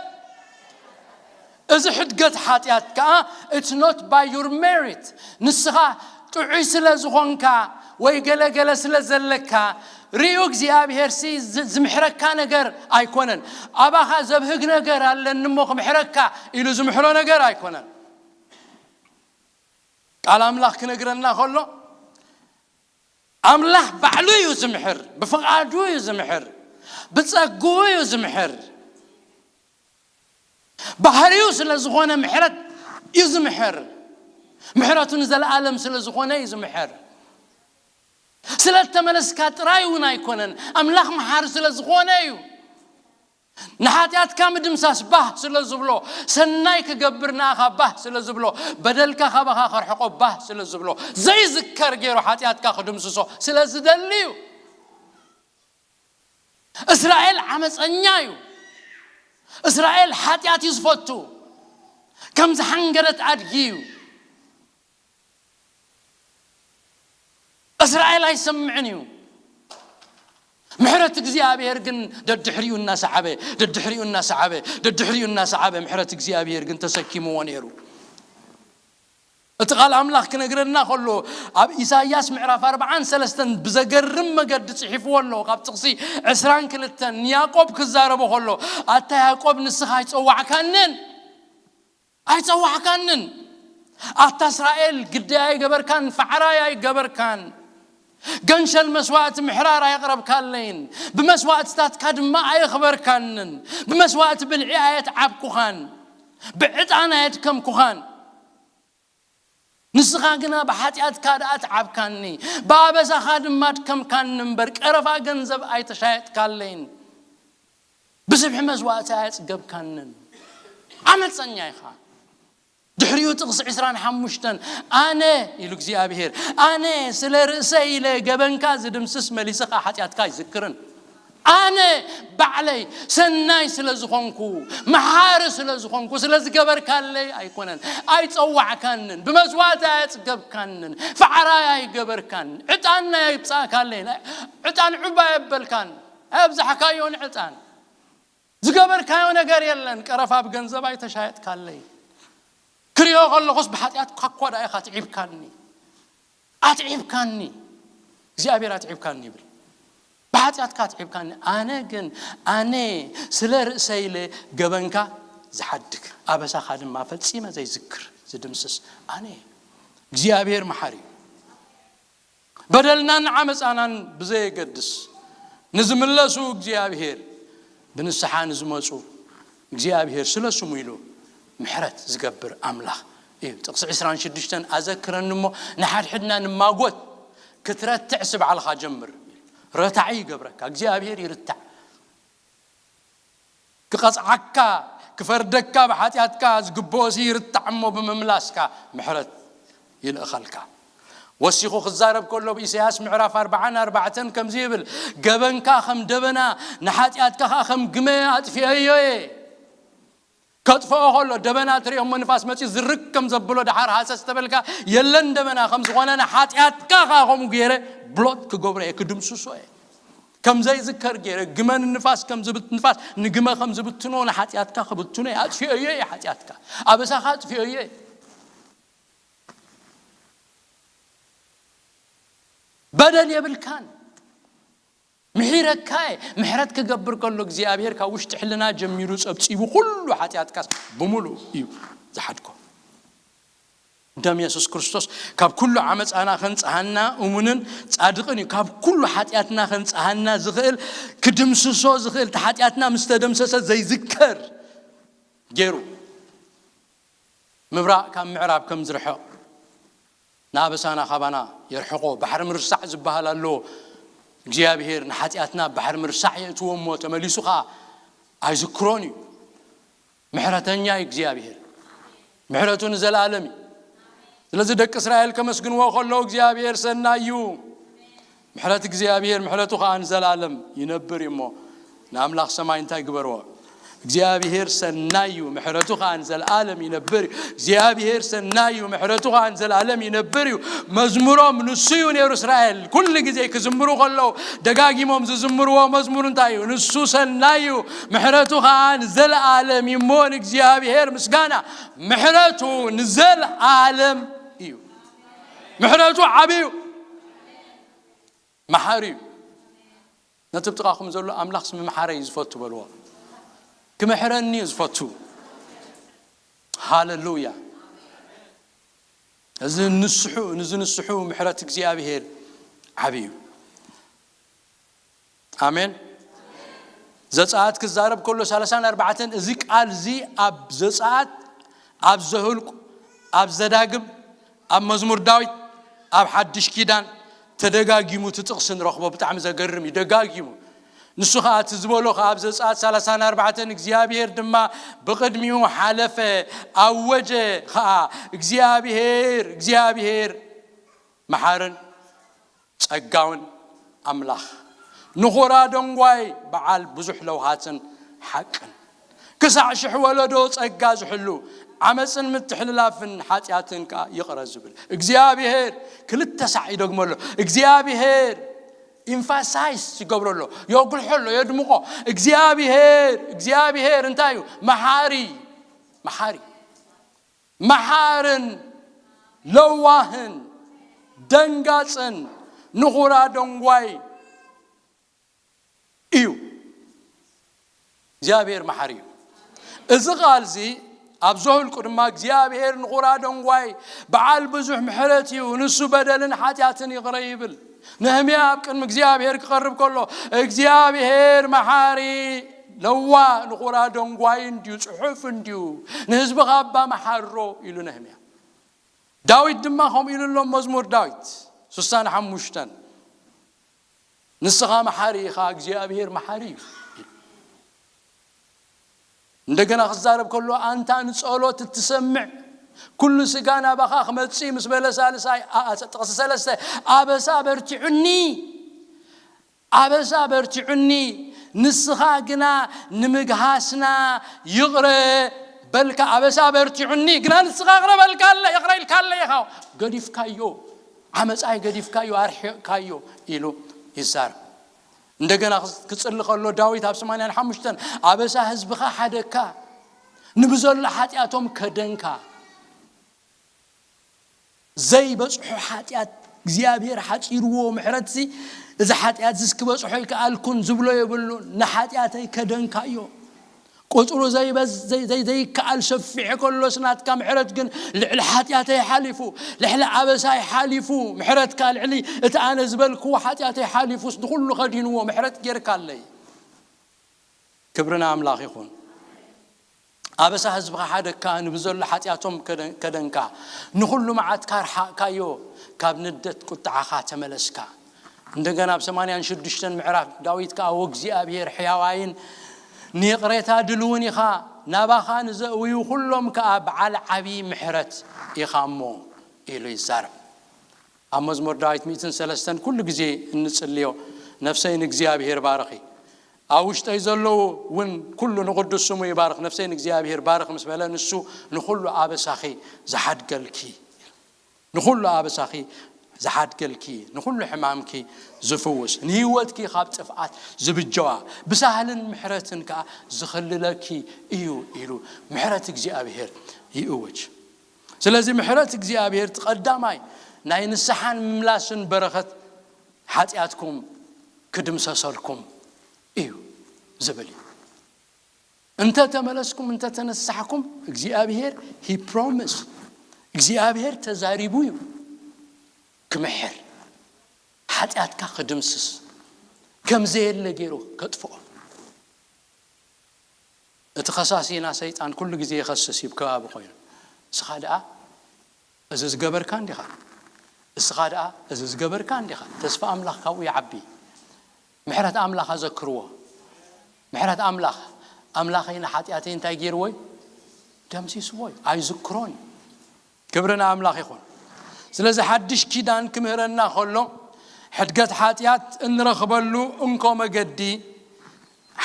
እዚ ሕድገት ሓጢኣት ከዓ it's not by your merit። ንስኻ ጥዑይ ስለ ዝኾንካ ወይ ገለገለ ስለ ዘለካ ርእዩ እግዚኣብሔር ሲ ዝ- ዝምሕረካ ነገር ኣይኮነን። ኣባኻ ዘብህግ ነገር ኣለኒ እሞ ክምሕረካ ኢሉ ዝምሕሮ ነገር ኣይኮነን። ቃል ኣምላኽ ክነግረና ከሎ ኣምላኽ ባዕሉ እዩ ዝምሕር፣ ብፍቓዱ እዩ ዝምሕር፣ ብጸግኡ እዩ ዝምሕር። ባህሪኡ ስለ ዝኾነ ምሕረት እዩ ዝምሕር። ምሕረቱ ንዘለኣለም ስለ ዝኾነ እዩ ዝምሕር። ስለ እተመለስካ ጥራይ እውን ኣይኮነን፣ ኣምላኽ መሓሪ ስለ ዝኾነ እዩ። ንሓጢኣትካ ምድምሳስ ባህ ስለ ዝብሎ፣ ሰናይ ክገብር ንኣኻ ባህ ስለ ዝብሎ፣ በደልካ ካባኻ ከርሕቆ ባህ ስለ ዝብሎ፣ ዘይዝከር ገይሩ ሓጢኣትካ ክድምስሶ ስለ ዝደሊ እዩ። እስራኤል ዓመፀኛ እዩ። እስራኤል ሓጢኣት እዩ ዝፈቱ። ከም ዝሓንገረት ኣድጊ እዩ። እስራኤል ኣይሰምዕን እዩ። ምሕረት እግዚኣብሔር ግን ደድሕሪኡ እናሰዓበ፣ ደድሕሪኡ እናሰዓበ፣ ደድሕሪኡ እናሰዓበ ምሕረት እግዚኣብሔር ግን ተሰኪምዎ ነይሩ። እቲ ቃል ኣምላኽ ክነግረና ከሎ ኣብ ኢሳይያስ ምዕራፍ ኣርባዓን ሰለስተን ብዘገርም መገዲ ጽሒፍዎ ኣሎ። ካብ ጥቕሲ ዕስራን ክልተን ንያዕቆብ ክዛረቦ ከሎ፣ ኣታ ያዕቆብ ንስኻ ኣይጸዋዕካንን፣ ኣይጸዋዕካንን። ኣታ እስራኤል ግደይ ኣይገበርካን፣ ፈዓራይ ኣይገበርካን። ገንሸል መስዋእቲ ምሕራር ኣየቕረብካለይን፣ ብመስዋእትታትካ ድማ ኣየኽበርካንን። ብመስዋእቲ ብልዒ ኣየትዓብኩኻን፣ ብዕጣን ኣየድከምኩኻን። ንስኻ ግና ብሓጢኣትካ ደኣ ትዓብካኒ፣ ብኣበሳኻ ድማ ኣድከምካኒ እምበር፣ ቀረፋ ገንዘብ ኣይተሻየጥካለይን፣ ብስብሒ መስዋእቲ ኣየጽገብካንን። ዓመጸኛ ኢኻ። ድሕሪኡ ጥቕሲ ዕስራን ሓሙሽተን፣ ኣነ ኢሉ እግዚኣብሔር፣ ኣነ ስለ ርእሰይ ኢለ ገበንካ ዝድምስስ መሊሰ ኸኣ ሓጢኣትካ ኣይዝክርን። ኣነ ባዕለይ ሰናይ ስለ ዝኾንኩ፣ መሓሪ ስለ ዝኾንኩ፣ ስለ ዝገበርካለይ ኣይኮነን፣ ኣይጸዋዕካንን፣ ብመስዋእቲ ኣየጽገብካንን፣ ፈዓራይ ኣይገበርካን፣ ዕጣን ኣየብጻእካለይን፣ ዕጣን ዑብ ኣየበልካን፣ ኣየብዛሕካዮን ዕጣን። ዝገበርካዮ ነገር የለን፣ ቀረፋ ብገንዘብ ኣይተሻየጥካለይ። ክሪኦ ከለኹስ ብሓጢኣትካ እኳ ደኣ ኢኻ ኣትዒብካኒ። ኣትዒብካኒ፣ እግዚኣብሔር ኣትዒብካኒ ይብል። ብሓጢኣትካ ኣትዒብካኒ። ኣነ ግን፣ ኣነ ስለ ርእሰይ ኢለ ገበንካ ዝሓድግ፣ ኣበሳኻ ድማ ፈጺመ ዘይዝክር፣ ዝድምስስ ኣነ እየ። እግዚኣብሔር መሓሪ እዩ። በደልናን ዓመፃናን ብዘየገድስ ንዝምለሱ እግዚኣብሔር፣ ብንስሓ ንዝመፁ እግዚኣብሔር ስለ ስሙ ኢሉ ምሕረት ዝገብር ኣምላኽ እዩ። ጥቕሲ ዕስራን ሽዱሽተን ኣዘክረኒ እሞ፣ ንሓድሕድና ንማጎት፣ ክትረትዕ ስባዕልኻ ጀምር። ረታዒ ይገብረካ እግዚኣብሔር፣ ይርታዕ። ክቐጽዓካ፣ ክፈርደካ፣ ብሓጢኣትካ ዝግብኦሲ ይርታዕ እሞ ብምምላስካ ምሕረት ይልእኸልካ። ወሲኹ ክዛረብ ከሎ ብኢሳያስ ምዕራፍ ኣርባዓን ኣርባዕተን ከምዚ ይብል፣ ገበንካ ከም ደበና፣ ንሓጢኣትካ ኸኣ ከም ግመ ኣጥፊአዮ እየ። ከጥፍኦ ከሎ ደበና ትሪኦ እሞ ንፋስ መጺኡ ዝርግ ከም ዘብሎ፣ ደሓር ሃሰስ ተበልካ የለን ደበና ከም ዝኾነ፣ ንሓጢኣትካ ኸኣ ከምኡ ገይረ ብሎት ክገብሮ እየ፣ ክድምስሶ እየ። ከም ዘይዝከር ገይረ፣ ግመ ንንፋስ ከም ዝብት-፣ ንፋስ ንግመ ከም ዝብትኖ ንሓጢኣትካ ክብትኖ እየ። ኣጥፊኦዮ እየ ሓጢኣትካ። ኣበሳኻ ኣጥፊኦዮ እየ። በደል የብልካን። ምሒረካ እየ። ምሕረት ክገብር ከሎ እግዚኣብሔር ካብ ውሽጢ ሕልና ጀሚሩ ጸብጺቡ ኩሉ ሓጢኣትካስ ብምሉእ እዩ ዝሓድጎ። ደም የሱስ ክርስቶስ ካብ ኩሉ ዓመፃና ከንጽሃና እሙንን ጻድቕን እዩ። ካብ ኩሉ ሓጢኣትና ከንጽሃና ዝኽእል፣ ክድምስሶ ዝኽእል፣ እቲ ሓጢኣትና ምስ ተደምሰሰ ዘይዝከር ገይሩ ምብራቕ ካብ ምዕራብ ከም ዝርሕቕ፣ ንኣበሳና ካባና የርሕቖ። ባሕሪ ምርሳዕ ዝበሃል ኣሎ። እግዚኣብሔር ንሓጢኣትና ባሕሪ ምርሳዕ የእትዎ እሞ ተመሊሱ ኸዓ ኣይዝክሮን እዩ። ምሕረተኛ እዩ እግዚኣብሔር። ምሕረቱ ንዘለኣለም እዩ። ስለዚ ደቂ እስራኤል ከመስግንዎ ከለዉ እግዚኣብሔር ሰናይ እዩ። ምሕረት እግዚኣብሔር፣ ምሕረቱ ኸዓ ንዘለኣለም ይነብር እዩ እሞ ንኣምላኽ ሰማይ እንታይ ግበርዎ? እግዚኣብሔር ሰናይ እዩ፣ ምሕረቱ ኸኣ ንዘለኣለም ይነብር እዩ። እግዚኣብሔር ሰናይ እዩ፣ ምሕረቱ ኸኣ ንዘለኣለም ይነብር እዩ። መዝሙሮም ንሱ እዩ ነይሩ። እስራኤል ኩሉ ግዜ ክዝምሩ ከለዉ ደጋጊሞም ዝዝምርዎ መዝሙር እንታይ እዩ? ንሱ ሰናይ እዩ፣ ምሕረቱ ኸኣ ንዘለኣለም እዩ። እሞ ንእግዚኣብሔር ምስጋና፣ ምሕረቱ ንዘለኣለም እዩ። ምሕረቱ ዓብዩ፣ መሓሪ እዩ። ነቲ ብጥቓኹም ዘሎ ኣምላኽ ስሚ መሓረይ እዩ ዝፈቱ በልዎ። ክምሕረኒ እዩ ዝፈቱ። ሃለሉያ። እዚ ንስሑ፣ ንዝንስሑ ምሕረት እግዚኣብሔር ዓብዩ እዩ። ኣሜን። ዘጸኣት ክዛረብ ከሎ ሰላሳን ኣርባዕተን፣ እዚ ቃል እዚ ኣብ ዘጸኣት፣ ኣብ ዘሁልቁ፣ ኣብ ዘዳግም፣ ኣብ መዝሙር ዳዊት፣ ኣብ ሓድሽ ኪዳን ተደጋጊሙ እቲ ጥቕሲ ንረኽቦ። ብጣዕሚ ዘገርም እዩ። ደጋጊሙ ንሱ ኸኣ እቲ ዝበሎ ኸኣ ኣብ ዘጸኣት ሰላሳን ኣርባዕተን እግዚኣብሔር ድማ ብቕድሚኡ ሓለፈ፣ ኣወጀ ኸኣ፣ እግዚኣብሔር፣ እግዚኣብሔር መሓርን ጸጋውን ኣምላኽ፣ ንኹራ ደንጓይ በዓል ብዙሕ ለውሃትን ሓቅን፣ ክሳዕ ሽሕ ወለዶ ጸጋ ዝሕሉ፣ ዓመጽን ምትሕልላፍን ሓጢኣትን ከኣ ይቕረ ዝብል እግዚኣብሔር። ክልተ ሳዕ ይደግሞ ኣሎ እግዚኣብሔር። ኢምፋሳይስ ይገብሮ ኣሎ፣ የጉልሖ ኣሎ፣ የድምቖ። እግዚኣብሔር፣ እግዚኣብሔር እንታይ እዩ? መሓሪ፣ መሓሪ፣ መሓርን ለዋህን ደንጋጽን ንኹራ ደንጓይ እዩ። እግዚኣብሔር መሓሪ እዩ። እዚ ቃል እዚ ኣብ ዘሁልቁ ድማ እግዚኣብሔር ንኹራ ደንጓይ በዓል ብዙሕ ምሕረት እዩ፣ ንሱ በደልን ሓጢኣትን ይቕረ ይብል። ነህምያ ኣብ ቅድሚ እግዚኣብሔር ክቐርብ ከሎ እግዚኣብሔር መሓሪ፣ ለዋ፣ ንኹራ ደንጓይ እንድዩ፣ ጽሑፍ እንድዩ፣ ንህዝብኻ እባ መሓሮ ኢሉ ነህምያ። ዳዊት ድማ ከምኡ ኢሉ ኣሎ፣ መዝሙር ዳዊት ስሳን ሓሙሽተን፣ ንስኻ መሓሪ ኢኻ፣ እግዚኣብሔር መሓሪ እዩ። እንደገና ክዛረብ ከሎ፣ ኣንታ ንጸሎት እትሰምዕ፣ ኩሉ ስጋ ናባኻ ክመጽእ ምስ በለ፣ ሳልሳይ፣ ኣ-፣ ኣ-፣ ጥቕሲ ሰለስተ፣ ኣበሳ በርቲዑኒ፣ ኣበሳ በርቲዑኒ፣ ንስኻ ግና ንምግሃስና ይቕረ በልካ። ኣበሳ በርቲዑኒ፣ ግና ንስኻ ይቕረ በልካ ኣለ፣ ይቕረ ኢልካ ኣለ ኢኻ። ገዲፍካዮ፣ ዓመጻይ ገዲፍካዮ፣ ኣርሒቕካዮ ኢሉ ይዛረብ። እንደገና ክጽሊ ከሎ ዳዊት ኣብ ሰማንያን ሓሙሽተን፣ ኣበሳ ህዝብኻ ሓደግካ፣ ንብዘሎ ሓጢኣቶም ከደንካ። ዘይበጽሖ ሓጢኣት እግዚኣብሔር ሓጺርዎ፣ ምሕረትሲ፣ እዚ ሓጢኣትስ ክበጽሖ ኣይከኣልኩን ዝብሎ የብሉን። ንሓጢኣተይ ከደንካዮ። ቁጽሩ ዘይበዝ-፣ ዘይ-፣ ዘይ-፣ ዘይከኣል ሰፊሕ ከሎስ ናትካ ምሕረት ግን ልዕሊ ሓጢኣተይ ሓሊፉ፣ ልዕሊ ኣበሳይ ሓሊፉ፣ ምሕረትካ ልዕሊ እቲ ኣነ ዝበልክዎ ሓጢኣተይ ሓሊፉስ ንኹሉ ከዲንዎ ምሕረት ጌርካለይ። ክብሪ ንኣምላኽ ይኹን። ኣበሳ ህዝብኻ ሓደግካ፣ ንብዘሎ ሓጢኣቶም ከደ-፣ ከደንካ፣ ንኹሉ መዓትካ ርሓቕካዮ፣ ካብ ንደት ቁጥዓኻ ተመለስካ። እንደገና ኣብ ሰማንያን ሽዱሽተን ምዕራፍ ዳዊት ከኣ፣ "ወእግዚኣብሔር ሕያዋይን ንይቕሬታ ድልውን ኢኻ፣ ናባኻ ንዘእውዩ ኩሎም ከኣ በዓል ዓቢ ምሕረት ኢኻ እሞ" ኢሉ ይዛረብ። ኣብ መዝሙር ዳዊት ሚእትን ሰለስተን ኩሉ ግዜ እንጽልዮ፣ "ነፍሰይ ንእግዚኣብሔር ባርኺ፣ ኣብ ውሽጠይ ዘለዉ እውን ኩሉ ንቕዱስ ስሙ ይባርኽ። ነፍሰይ ንእግዚኣብሔር ባርኽ" ምስ በለ፣ ንሱ ንኹሉ ኣበሳኺ ዝሓድገልኪ፣ ንኹሉ ኣበሳኺ ዝሓድገልኪ፣ ንኹሉ ሕማምኪ ዝፍውስ፣ ንህይወትኪ ካብ ጥፍኣት ዝብጀዋ፣ ብሳህልን ምሕረትን ከኣ ዝኽልለኪ እዩ ኢሉ ምሕረት እግዚኣብሔር ይእውጅ። ስለዚ ምሕረት እግዚኣብሔር እቲ ቀዳማይ ናይ ንስሓን ምምላስን በረኸት ሓጢኣትኩም ክድምሰሰልኩም እዩ ዝብል እዩ። እንተ ተመለስኩም፣ እንተ ተነሳሕኩም፣ እግዚኣብሔር he promise፣ እግዚኣብሔር ተዛሪቡ እዩ ክምሕር፣ ሓጢኣትካ ክድምስስ፣ ከም ዘየለ ገይሩ ከጥፍኦ። እቲ ኸሳሲና ሰይጣን ኩሉ ግዜ ይኸስስ እዩ፣ ከባቢ ኮይኑ። እስኻ ደኣ እዚ ዝገበርካ እንዲኻ፣ እስኻ ደኣ እዚ ዝገበርካ እንዲኻ። ተስፋ ኣምላኽ ካብኡ ይዓቢ። ምሕረት ኣምላኽ ኣዘክርዎ። ምሕረት ኣምላኽ፣ ኣምላኸይ ንሓጢኣተይ እንታይ ገይርዎ እዩ? ደምሲስዎ እዩ። ኣይዝክሮን እዩ። ክብሪ ንኣምላኽ ይኹን። ስለዚ ሓድሽ ኪዳን ክምህረና ከሎ፣ ሕድገት ሓጢኣት እንረኽበሉ እንኮ መገዲ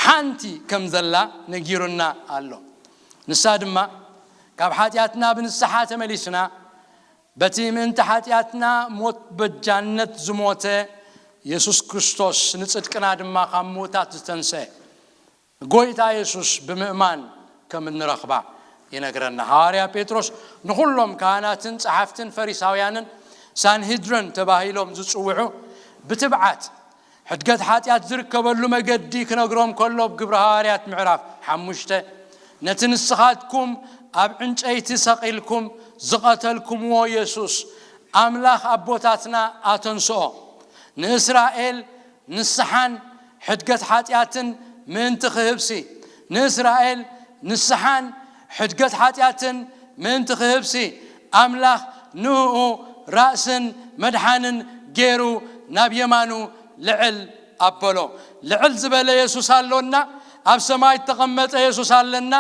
ሓንቲ ከም ዘላ ነጊሩና ኣሎ። ንሳ ድማ ካብ ሓጢኣትና ብንስሓ ተመሊስና በቲ ምእንቲ ሓጢኣትና ሞት በጃነት ዝሞተ የሱስ ክርስቶስ ንጽድቅና ድማ ካብ ምዉታት ዝተንስአ ጎይታ የሱስ ብምእማን ከም እንረኽባ ይነግረና። ሃዋርያ ጴጥሮስ ንኹሎም ካህናትን ጸሓፍትን ፈሪሳውያንን ሳንሂድረን ተባሂሎም ዝጽውዑ ብትብዓት ሕድገት ሓጢኣት ዝርከበሉ መገዲ ክነግሮም ከሎ ኣብ ግብሪ ሃዋርያት ምዕራፍ ሓሙሽተ ነቲ ንስኻትኩም ኣብ ዕንጨይቲ ሰቒልኩም ዝቐተልኩምዎ የሱስ ኣምላኽ ኣቦታትና ኣተንስኦ ንእስራኤል ንስሓን ሕድገት ሓጢኣትን ምእንቲ ክህብሲ ንእስራኤል ንስሓን ሕድገት ሓጢኣትን ምእንቲ ክህብሲ ኣምላኽ ንእኡ ራእስን መድሓንን ገይሩ ናብ የማኑ ልዕል ኣበሎ። ልዕል ዝበለ የሱስ ኣሎና፣ ኣብ ሰማይ እተቐመጠ የሱስ ኣለና፣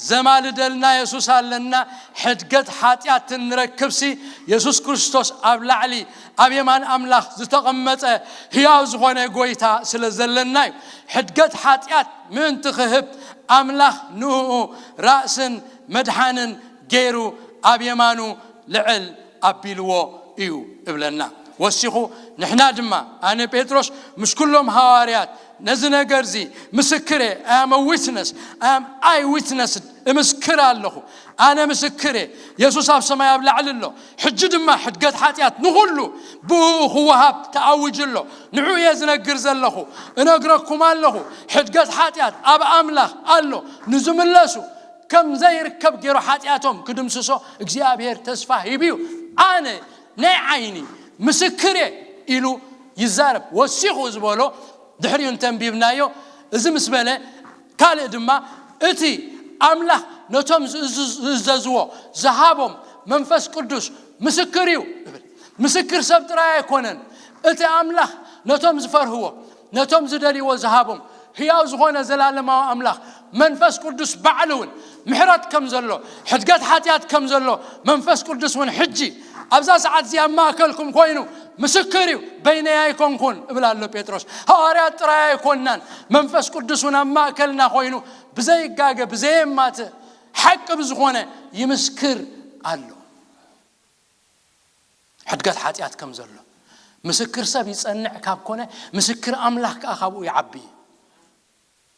ዘማልደልና የሱስ ኣለና። ሕድገት ሓጢኣት እንረክብሲ የሱስ ክርስቶስ ኣብ ላዕሊ ኣብ የማን ኣምላኽ ዝተቐመጠ ህያው ዝኾነ ጎይታ ስለ ዘለና እዩ። ሕድገት ሓጢኣት ምእንቲ ክህብ ኣምላኽ ንእኡ ራእስን መድሓንን ገይሩ ኣብ የማኑ ልዕል ኣቢልዎ እዩ እብለና። ወሲኹ ንሕና ድማ ኣነ ጴጥሮስ ምስ ኩሎም ሃዋርያት ነዚ ነገርዚ ምስክር እየ። I am a witness, I am eye witness፣ እምስክር ኣለኹ። ኣነ ምስክር እየ። የሱስ ኣብ ሰማይ ኣብ ላዕሊ ኣሎ። ሕጂ ድማ ሕድገት ሓጢኣት ንኹሉ ብእኡ ክወሃብ ተኣዊጁ ኣሎ። ንዑ እየ ዝነግር ዘለኹ፣ እነግረኩም ኣለኹ። ሕድገት ሓጢኣት ኣብ ኣምላኽ ኣሎ። ንዝምለሱ ከም ዘይርከብ ገይሩ ሓጢኣቶም ክድምስሶ እግዚኣብሔር ተስፋ ሂቡ እዩ። ኣነ ናይ ዓይኒ ምስክር እየ ኢሉ ይዛረብ። ወሲኹ ዝበሎ ድሕሪኡ እንተንቢብናዮ እዚ ምስ በለ ካልእ ድማ እቲ ኣምላኽ ነቶም ዝእዝዝ- ዝእዘዝዎ ዝሃቦም መንፈስ ቅዱስ ምስክር እዩ ይብል። ምስክር ሰብ ጥራይ ኣይኮነን። እቲ ኣምላኽ ነቶም ዝፈርህዎ ነቶም ዝደልይዎ ዝሃቦም ህያው ዝኾነ ዘላለማዊ ኣምላኽ መንፈስ ቅዱስ ባዕሉ እውን ምሕረት ከም ዘሎ ሕድገት ሓጢኣት ከም ዘሎ መንፈስ ቅዱስ እውን ሕጂ ኣብዛ ሰዓት እዚኣ ኣብ ማእከልኩም ኮይኑ ምስክር እዩ። በይነይ ኣይኮንኩን እብል ኣሎ ጴጥሮስ። ሃዋርያት ጥራይ ኣይኮንናን፣ መንፈስ ቅዱስ እውን ኣብ ማእከልና ኮይኑ ብዘይጋገ ብዘየማትእ ሓቂ ብዝኾነ ይምስክር ኣሎ። ሕድገት ሓጢኣት ከም ዘሎ ምስክር ሰብ ይጸንዕ ካብ ኮነ ምስክር ኣምላኽ ከኣ ካብኡ ይዓቢ።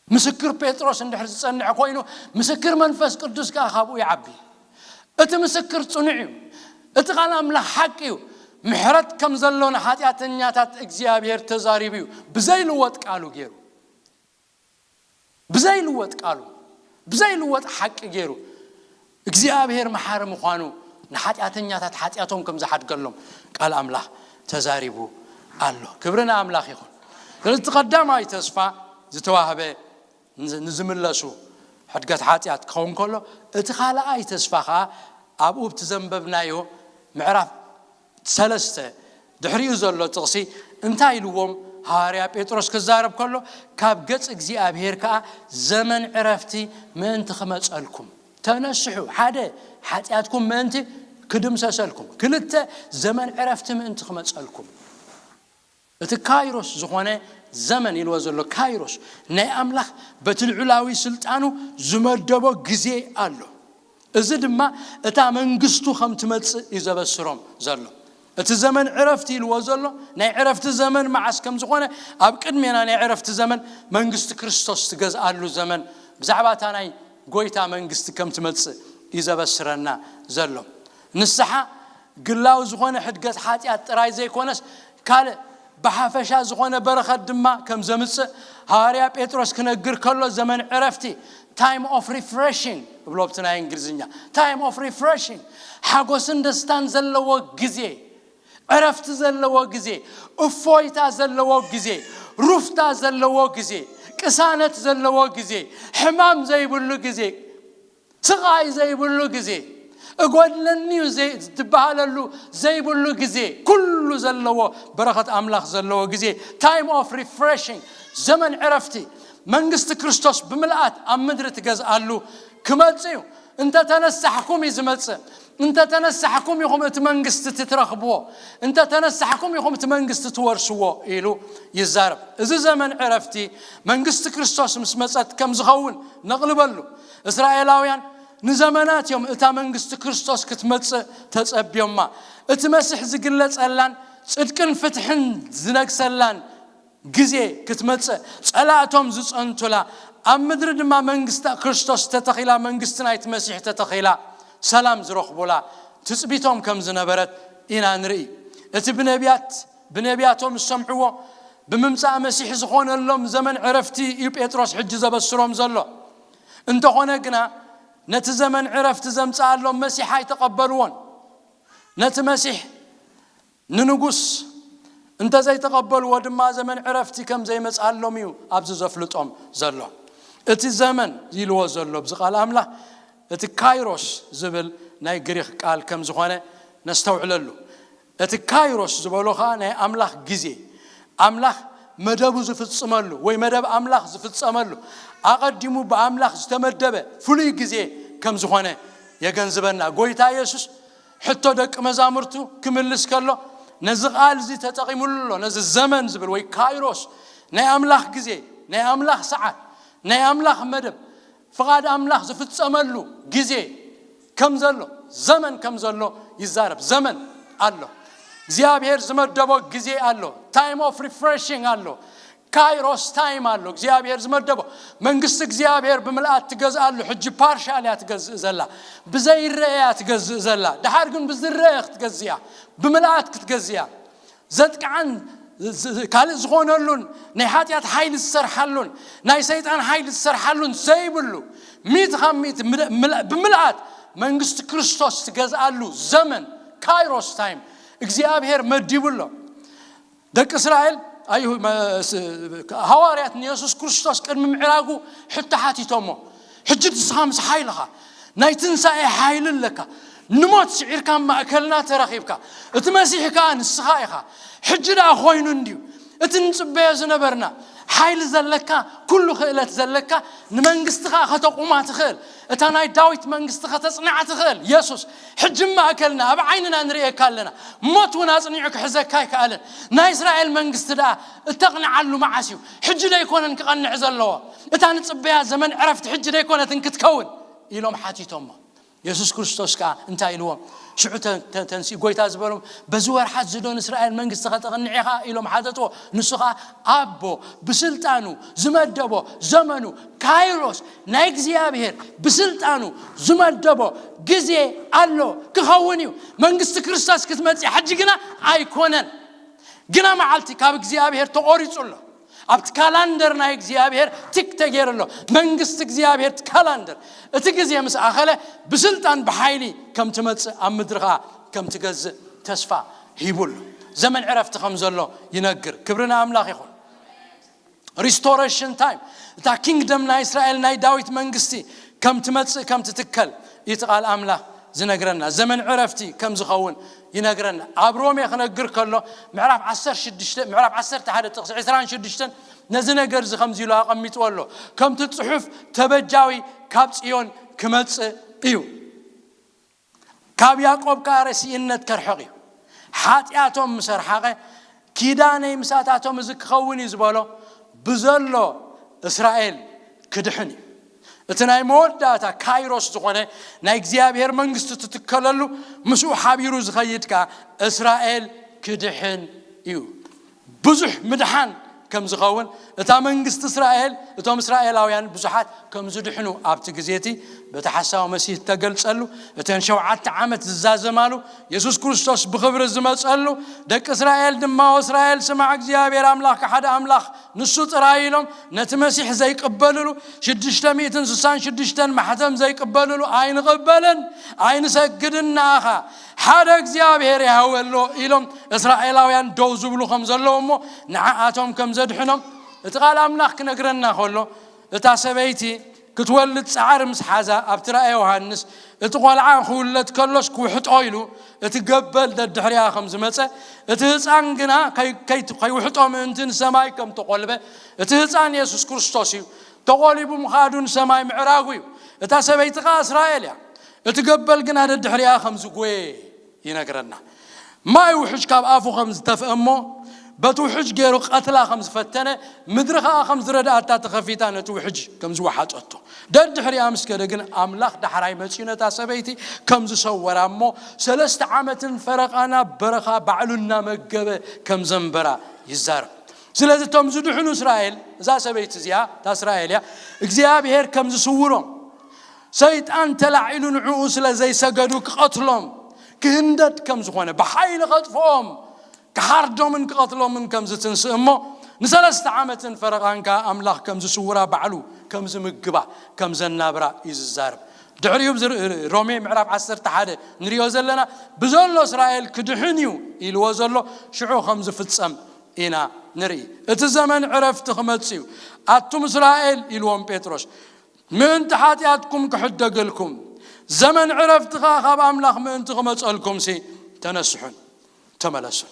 ምስክር ጴጥሮስ እንድሕር ዝጸንዕ ኮይኑ ምስክር መንፈስ ቅዱስ ከኣ ካብኡ ይዓቢ። እቲ ምስክር ጽኑዕ እዩ። እቲ ቃል ኣምላኽ ሓቂ እዩ። ምሕረት ከም ዘሎ ንሓጢኣተኛታት እግዚኣብሔር ተዛሪቡ እዩ። ብዘይልወጥ ቃሉ ገይሩ ብዘይልወጥ ቃሉ ብዘይልወጥ ሓቂ ገይሩ እግዚኣብሔር መሓሪ ምዃኑ ንሓጢኣተኛታት ሓጢኣቶም ከም ዝሓድገሎም ቃል ኣምላኽ ተዛሪቡ ኣሎ። ክብሪ ንኣምላኽ ይኹን። ስለዚ እቲ ቀዳማይ ተስፋ ዝተዋህበ ንዝ- ንዝምለሱ ሕድገት ሓጢኣት ክኸውን ከሎ እቲ ካልኣይ ተስፋ ከዓ ኣብኡ ብቲ ዘንበብናዮ ምዕራፍ ሰለስተ ድሕሪኡ ዘሎ ጥቕሲ እንታይ ኢልዎም? ሃዋርያ ጴጥሮስ ክዛረብ ከሎ ካብ ገጽ እግዚኣብሔር ከኣ ዘመን ዕረፍቲ ምእንቲ ክመጸልኩም ተነስሑ። ሓደ ሓጢኣትኩም ምእንቲ ክድምሰሰልኩም፣ ክልተ ዘመን ዕረፍቲ ምእንቲ ክመጸልኩም። እቲ ካይሮስ ዝኾነ ዘመን ኢልዎ ዘሎ ካይሮስ ናይ ኣምላኽ በቲ ልዑላዊ ስልጣኑ ዝመደቦ ግዜ ኣሎ። እዚ ድማ እታ መንግስቱ ከም ትመጽእ እዩ ዘበስሮም ዘሎ። እቲ ዘመን ዕረፍቲ ኢልዎ ዘሎ ናይ ዕረፍቲ ዘመን መዓስ ከም ዝኾነ ኣብ ቅድሜና ናይ ዕረፍቲ ዘመን መንግስቲ ክርስቶስ ትገዝኣሉ ዘመን ብዛዕባ እታ ናይ ጎይታ መንግስቲ ከም ትመጽእ እዩ ዘበስረና ዘሎ። ንስሓ ግላዊ ዝኾነ ሕድገት ሓጢኣት ጥራይ ዘይኮነስ ካልእ ብሓፈሻ ዝኾነ በረኸት ድማ ከም ዘምጽእ ሃዋርያ ጴጥሮስ ክነግር ከሎ ዘመን ዕረፍቲ time of refreshing እብሎ ብቲ ናይ እንግሊዝኛ time of refreshing ሓጎስን ደስታን ዘለዎ ግዜ ዕረፍቲ ዘለዎ ግዜ እፎይታ ዘለዎ ግዜ ሩፍታ ዘለዎ ግዜ ቅሳነት ዘለዎ ግዜ ሕማም ዘይብሉ ግዜ ስቓይ ዘይብሉ ግዜ እጎድለኒ እዩ ዘይ- ዝትበሃለሉ ዘይብሉ ግዜ ኩሉ ዘለዎ በረኸት ኣምላኽ ዘለዎ ግዜ time of refreshing ዘመን ዕረፍቲ መንግስቲ ክርስቶስ ብምልኣት ኣብ ምድሪ ትገዝኣሉ ክመጽእ እዩ። እንተተነሳሕኩም እዩ ዝመጽእ። እንተተነሳሕኩም ኢኹም እቲ መንግስቲ እቲ ትረኽብዎ። እንተተነሳሕኩም ኢኹም እቲ መንግስቲ ትወርስዎ ኢሉ ይዛረብ። እዚ ዘመን ዕረፍቲ መንግስቲ ክርስቶስ ምስ መጸት ከም ዝኸውን ነቕልበሉ። እስራኤላውያን ንዘመናት እዮም እታ መንግስቲ ክርስቶስ ክትመጽእ ተጸብዮማ። እቲ መሲሕ ዝግለጸላን ጽድቅን ፍትሕን ዝነግሰላን ግዜ ክትመጽእ፣ ጸላእቶም ዝጸንቱላ፣ ኣብ ምድሪ ድማ መንግስቲ ክርስቶስ ተተኺላ፣ መንግስቲ ናይቲ መሲሕ ተተኺላ፣ ሰላም ዝረኽቡላ ትጽቢቶም ከም ዝነበረት ኢና ንርኢ። እቲ ብነቢያት ብነቢያቶም ዝሰምዕዎ ብምምጻእ መሲሕ ዝኾነሎም ዘመን ዕረፍቲ እዩ ጴጥሮስ ሕጂ ዘበስሮም ዘሎ። እንተኾነ ግና ነቲ ዘመን ዕረፍቲ ዘምጽኣሎም መሲሕ ኣይተቐበልዎን። ነቲ መሲሕ ንንጉስ እንተዘይተቐበልዎ ድማ ዘመን ዕረፍቲ ከም ዘይመጽኣሎም እዩ ኣብዚ ዘፍልጦም ዘሎ። እቲ ዘመን ኢልዎ ዘሎ ኣብዚ ቃል ኣምላኽ እቲ ካይሮስ ዝብል ናይ ግሪኽ ቃል ከም ዝኾነ ነስተውዕለሉ። እቲ ካይሮስ ዝበሎ ኸዓ ናይ ኣምላኽ ግዜ፣ ኣምላኽ መደቡ ዝፍጽመሉ ወይ መደብ ኣምላኽ ዝፍጸመሉ ኣቐዲሙ ብኣምላኽ ዝተመደበ ፍሉይ ግዜ ከም ዝኾነ የገንዝበና። ጎይታ የሱስ ሕቶ ደቂ መዛሙርቱ ክምልስ ከሎ ነዚ ቃል እዚ ተጠቒሙሉ ኣሎ። ነዚ ዘመን ዝብል ወይ ካይሮስ ናይ ኣምላኽ ግዜ፣ ናይ ኣምላኽ ሰዓት፣ ናይ ኣምላኽ መደብ፣ ፍቓድ ኣምላኽ ዝፍጸመሉ ግዜ ከም ዘሎ፣ ዘመን ከም ዘሎ ይዛረብ። ዘመን ኣሎ። እግዚኣብሔር ዝመደቦ ግዜ ኣሎ። ታይም ኦፍ ሪፍሬሽንግ ኣሎ። ካይሮስ ታይም ኣሎ እግዚኣብሔር ዝመደቦ። መንግስቲ እግዚኣብሔር ብምልኣት ትገዝኣሉ። ሕጂ ፓርሻል እያ ትገዝእ ዘላ፣ ብዘይረአ እያ ትገዝእ ዘላ። ድሓር ግን ብዝረአ ክትገዝእ እያ፣ ብምልኣት ክትገዝእ እያ። ዘጥቅዓን ካልእ ዝኾነሉን ናይ ሓጢኣት ሓይሊ ዝሰርሓሉን ናይ ሰይጣን ሓይሊ ዝሰርሓሉን ዘይብሉ ሚእቲ ካብ ሚእቲ ብምልኣት መንግስቲ ክርስቶስ ትገዝኣሉ ዘመን ካይሮስ ታይም እግዚኣብሔር መዲቡ ኣሎ። ደቂ እስራኤል ኣዩ ሃዋርያት ንየሱስ ክርስቶስ ቅድሚ ምዕራጉ ሕቶ ሓቲቶሞ፣ ሕጂ ንስኻ ምስ ሓይልኻ ናይ ትንሳኤ ሓይሊ ኣለካ፣ ንሞት ስዒርካ ኣብ ማእከልና ተረኺብካ፣ እቲ መሲሕ ከኣ ንስኻ ኢኻ። ሕጂ ደኣ ኮይኑ እንድዩ እቲ ንጽበዮ ዝነበርና ሓይሊ ዘለካ፣ ኩሉ ክእለት ዘለካ፣ ንመንግስቲ ከኣ ከተቑማ ትኽእል፣ እታ ናይ ዳዊት መንግስቲ ከተጽንዓ ትኽእል የሱስ ሕጂ ማእከልና ኣብ ዓይንና ንርእየካ ኣለና። ሞት እውን ኣጽኒዑ ክሕዘካ ኣይከኣለን። ናይ እስራኤል መንግስቲ ደኣ እተቕንዓሉ መዓስ እዩ? ሕጂ ደይኮነን ክቐንዕ ዘለዎ? እታ ንጽበያ ዘመን ዕረፍቲ ሕጂ ደይኮነትን ክትከውን? ኢሎም ሓቲቶሞ። የሱስ ክርስቶስ ከኣ እንታይ ኢልዎም? ሽዑ ተንሲኡ ጎይታ ዝበሎም፣ በዚ ወርሓት ዝዶ ንእስራኤል መንግስቲ ከተቕንዕ ኢኻ? ኢሎም ሓተትዎ። ንሱ ከኣ ኣቦ ብስልጣኑ ዝመደቦ ዘመኑ ካይሮስ ናይ እግዚኣብሔር ብስልጣኑ ዝመደቦ ግዜ ኣሎ ክኸውን እዩ። መንግስቲ ክርስቶስ ክትመጽእ ሕጂ ግና ኣይኮነን። ግና መዓልቲ ካብ እግዚኣብሔር ተቖሪጹ ኣሎ። ኣብቲ ካላንደር ናይ እግዚኣብሔር ቲክ ተገይሩ ኣሎ። መንግስቲ እግዚኣብሔር እቲ ካላንደር እቲ ግዜ ምስ ኣኸለ ብስልጣን ብሓይሊ ከም ትመጽእ ኣብ ምድሪ ኸዓ ከም ትገዝእ ተስፋ ሂቡ ኣሎ። ዘመን ዕረፍቲ ከም ዘሎ ይነግር። ክብሪ ንኣምላኽ ይኹን። ሪስቶሬሽን ታይም እታ ኪንግደም ናይ እስራኤል ናይ ዳዊት መንግስቲ ከም ትመጽእ ከም ትትከል እቲ ቃል ኣምላኽ ዝነግረና። ዘመን ዕረፍቲ ከም ዝኸውን ይነግረና። ኣብ ሮሜ ክነግር ከሎ ምዕራፍ ዓሰርተ ሽዱሽተ ምዕራፍ ዓሰርተ ሓደ ጥቕሲ ዕስራን ሽዱሽተን ነዚ ነገር እዚ ከምዚ ኢሉ ኣቐሚጥዎ ኣሎ። ከምቲ ጽሑፍ ተበጃዊ ካብ ጽዮን ክመጽእ እዩ፣ ካብ ያዕቆብ ከኣ ረሲእነት ከርሕቕ እዩ። ሓጢኣቶም ምስ ኣርሓቐ ኪዳነይ ምሳታቶም እዚ ክኸውን እዩ ዝበሎ ብዘሎ እስራኤል ክድሕን እዩ። እቲ ናይ መወዳእታ ካይሮስ ዝኾነ ናይ እግዚኣብሔር መንግስቲ ትትከለሉ ምስኡ ሓቢሩ ዝኸይድ ከኣ እስራኤል ክድሕን እዩ። ብዙሕ ምድሓን ከም ዝኸውን እታ መንግስቲ እስራኤል እቶም እስራኤላውያን ብዙሓት ከም ዝድሕኑ ኣብቲ ግዜ እቲ በቲ ሓሳዊ መሲህ እተገልጸሉ እተን ሸውዓተ ዓመት ዝዛዘማሉ የሱስ ክርስቶስ ብኽብሪ ዝመጸሉ ደቂ እስራኤል ድማ እስራኤል ስማዕ እግዚኣብሔር ኣምላኽካ ሓደ ኣምላኽ ንሱ ጥራይ ኢሎም ነቲ መሲሕ ዘይቅበልሉ ሽዱሽተ ሚእትን ስሳን ሽዱሽተን ማሕተም ዘይቅበልሉ ኣይንቕበልን ኣይንሰግድን ንኣኻ ሓደ እግዚኣብሔር ይሃወሎ ኢሎም እስራኤላውያን ደው ዝብሉ ከም ዘለዉ እሞ ንዓኣቶም ከም ዘድሕኖም እቲ ቃል ኣምላኽ ክነግረና ከሎ እታ ሰበይቲ ክትወልድ ጻዕሪ ምስ ሓዛ ኣብቲ ራእየ ዮሃንስ እቲ ቆልዓ ክውለድ ከሎስ ክውሕጦ ኢሉ እቲ ገበል ደድሕሪኣ ከም ዝመጸ እቲ ህፃን ግና ከይውሕጦ ምእንቲ ንሰማይ ከም ተቆልበ እቲ ህፃን የሱስ ክርስቶስ እዩ ተቆሊቡ ምኻዱ ንሰማይ ምዕራጉ እዩ እታ ሰበይቲ ኸዓ እስራኤል እያ እቲ ገበል ግና ደድሕሪኣ ከም ዝጎየ ይነግረና። ማይ ውሕጅ ካብ ኣፉ ከም ዝተፍአ እሞ፣ በቲ ውሕጅ ገይሩ ቀትላ ከም ዝፈተነ፣ ምድሪ ኸኣ ከም ዝረድኣታ ተኸፊታ ነቲ ውሕጅ ከም ዝወሓጠቶ። ደድሕሪኣ ምስ ከደ ግን ኣምላኽ ዳሕራይ መጺኡ ነታ ሰበይቲ ከም ዝሰወራ እሞ፣ ሰለስተ ዓመትን ፈረቓን ኣብ በረኻ ባዕሉ እናመገበ ከም ዘንበራ ይዛረብ። ስለዚ እቶም ዝድሕኑ እስራኤል፣ እዛ ሰበይቲ እዚኣ እታ እስራኤል እያ፣ እግዚኣብሔር ከም ዝስውሮም፣ ሰይጣን ተላዒሉ ንዕኡ ስለ ዘይሰገዱ ክቐትሎም፣ ክህንደድ ከም ዝኾነ፣ ብሓይሊ ከጥፍኦም፣ ክሓርዶምን ክቐትሎምን ከም ዝትንስእ እሞ፣ ንሰለስተ ዓመትን ፈረቓን ከኣ ኣምላኽ ከም ዝስውራ፣ ባዕሉ ከም ዝምግባ፣ ከም ዘናብራ እዩ ዝዛረብ። ድሕሪኡ ብዝር-፣ ሮሜ ምዕራፍ ዓሰርተ ሓደ ንሪኦ ዘለና፣ ብዘሎ እስራኤል ክድሕን እዩ ኢልዎ ዘሎ ሽዑ ከም ዝፍጸም ኢና ንርኢ። እቲ ዘመን ዕረፍቲ ክመጽእ እዩ። ኣቱም እስራኤል ኢልዎም ጴጥሮስ፣ ምእንቲ ሓጢኣትኩም ክሕደገልኩም፣ ዘመን ዕረፍቲ ኸኣ ካብ ኣምላኽ ምእንቲ ክመጸልኩምሲ ተነስሑን ተመለሱን።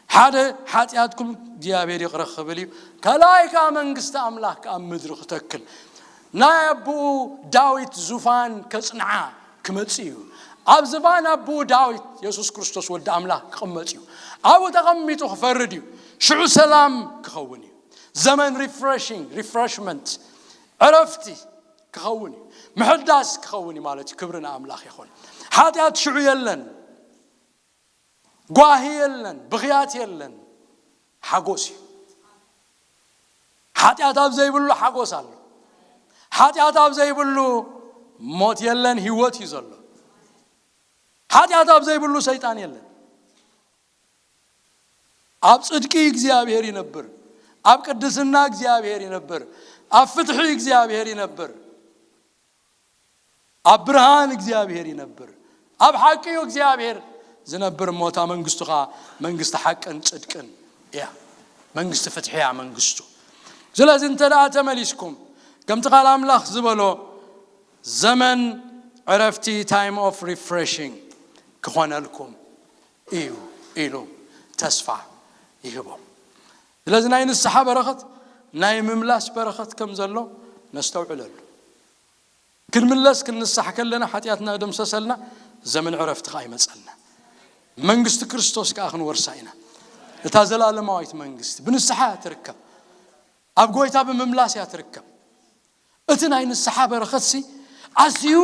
ሓደ፣ ሓጢኣትኩም እግዚኣብሔር ይቕረ ክብል እዩ። ካልኣይ ከኣ መንግስቲ ኣምላኽ ከኣ ኣብ ምድሪ ክተክል፣ ናይ ኣቦኡ ዳዊት ዙፋን ከጽንዓ ክመጽእ እዩ። ኣብ ዝባን ኣቦኡ ዳዊት የሱስ ክርስቶስ ወዲ ኣምላኽ ክቕመጥ እዩ። ኣብኡ ተቐሚጡ ክፈርድ እዩ። ሽዑ ሰላም ክኸውን እዩ። ዘመን ሪፍሬሽንግ፣ ሪፍሬሽመንት፣ ዕረፍቲ ክኸውን እዩ። ምሕዳስ ክኸውን እዩ ማለት እዩ። ክብሪ ንኣምላኽ ይኹን። ሓጢኣት ሽዑ የለን፣ ጓሂ የለን፣ ብኽያት የለን፣ ሓጎስ እዩ። ሓጢኣት ኣብ ዘይብሉ ሓጎስ ኣሎ። ሓጢኣት ኣብ ዘይብሉ ሞት የለን፣ ህይወት እዩ ዘሎ። ሓጢኣት ኣብ ዘይብሉ ሰይጣን የለን። ኣብ ጽድቂ እግዚኣብሔር ይነብር፣ ኣብ ቅድስና እግዚኣብሔር ይነብር፣ ኣብ ፍትሒ እግዚኣብሔር ይነብር፣ ኣብ ብርሃን እግዚኣብሔር ይነብር፣ ኣብ ሓቂ እዩ እግዚኣብሔር ዝነብር። እሞ እታ መንግስቱ ኸኣ መንግስቲ ሓቅን ጽድቅን እያ፣ መንግስቲ ፍትሒ እያ መንግስቱ። ስለዚ እንተ ደኣ ተመሊስኩም፣ ከምቲ ቃል ኣምላኽ ዝበሎ፣ ዘመን ዕረፍቲ፣ ታይም ኦፍ ሪፍሬሽንግ ክኾነልኩም እዩ ኢሉ ተስፋ ይህቦም። ስለዚ ናይ ንስሓ በረኸት፣ ናይ ምምላስ በረኸት ከም ዘሎ ነስተውዕለሉ። ክንምለስ ክንንሳሕ ከለና፣ ሓጢኣትና ደምሰሰልና፣ ዘመን ዕረፍቲ ኸኣ ይመጸልና። መንግስቲ ክርስቶስ ከኣ ክንወርሳ ኢና። እታ ዘላለማዊት መንግስቲ ብንስሓ እያ ትርከብ። ኣብ ጎይታ ብምምላስ እያ ትርከብ። እቲ ናይ ንስሓ በረኸትሲ ኣዝዩ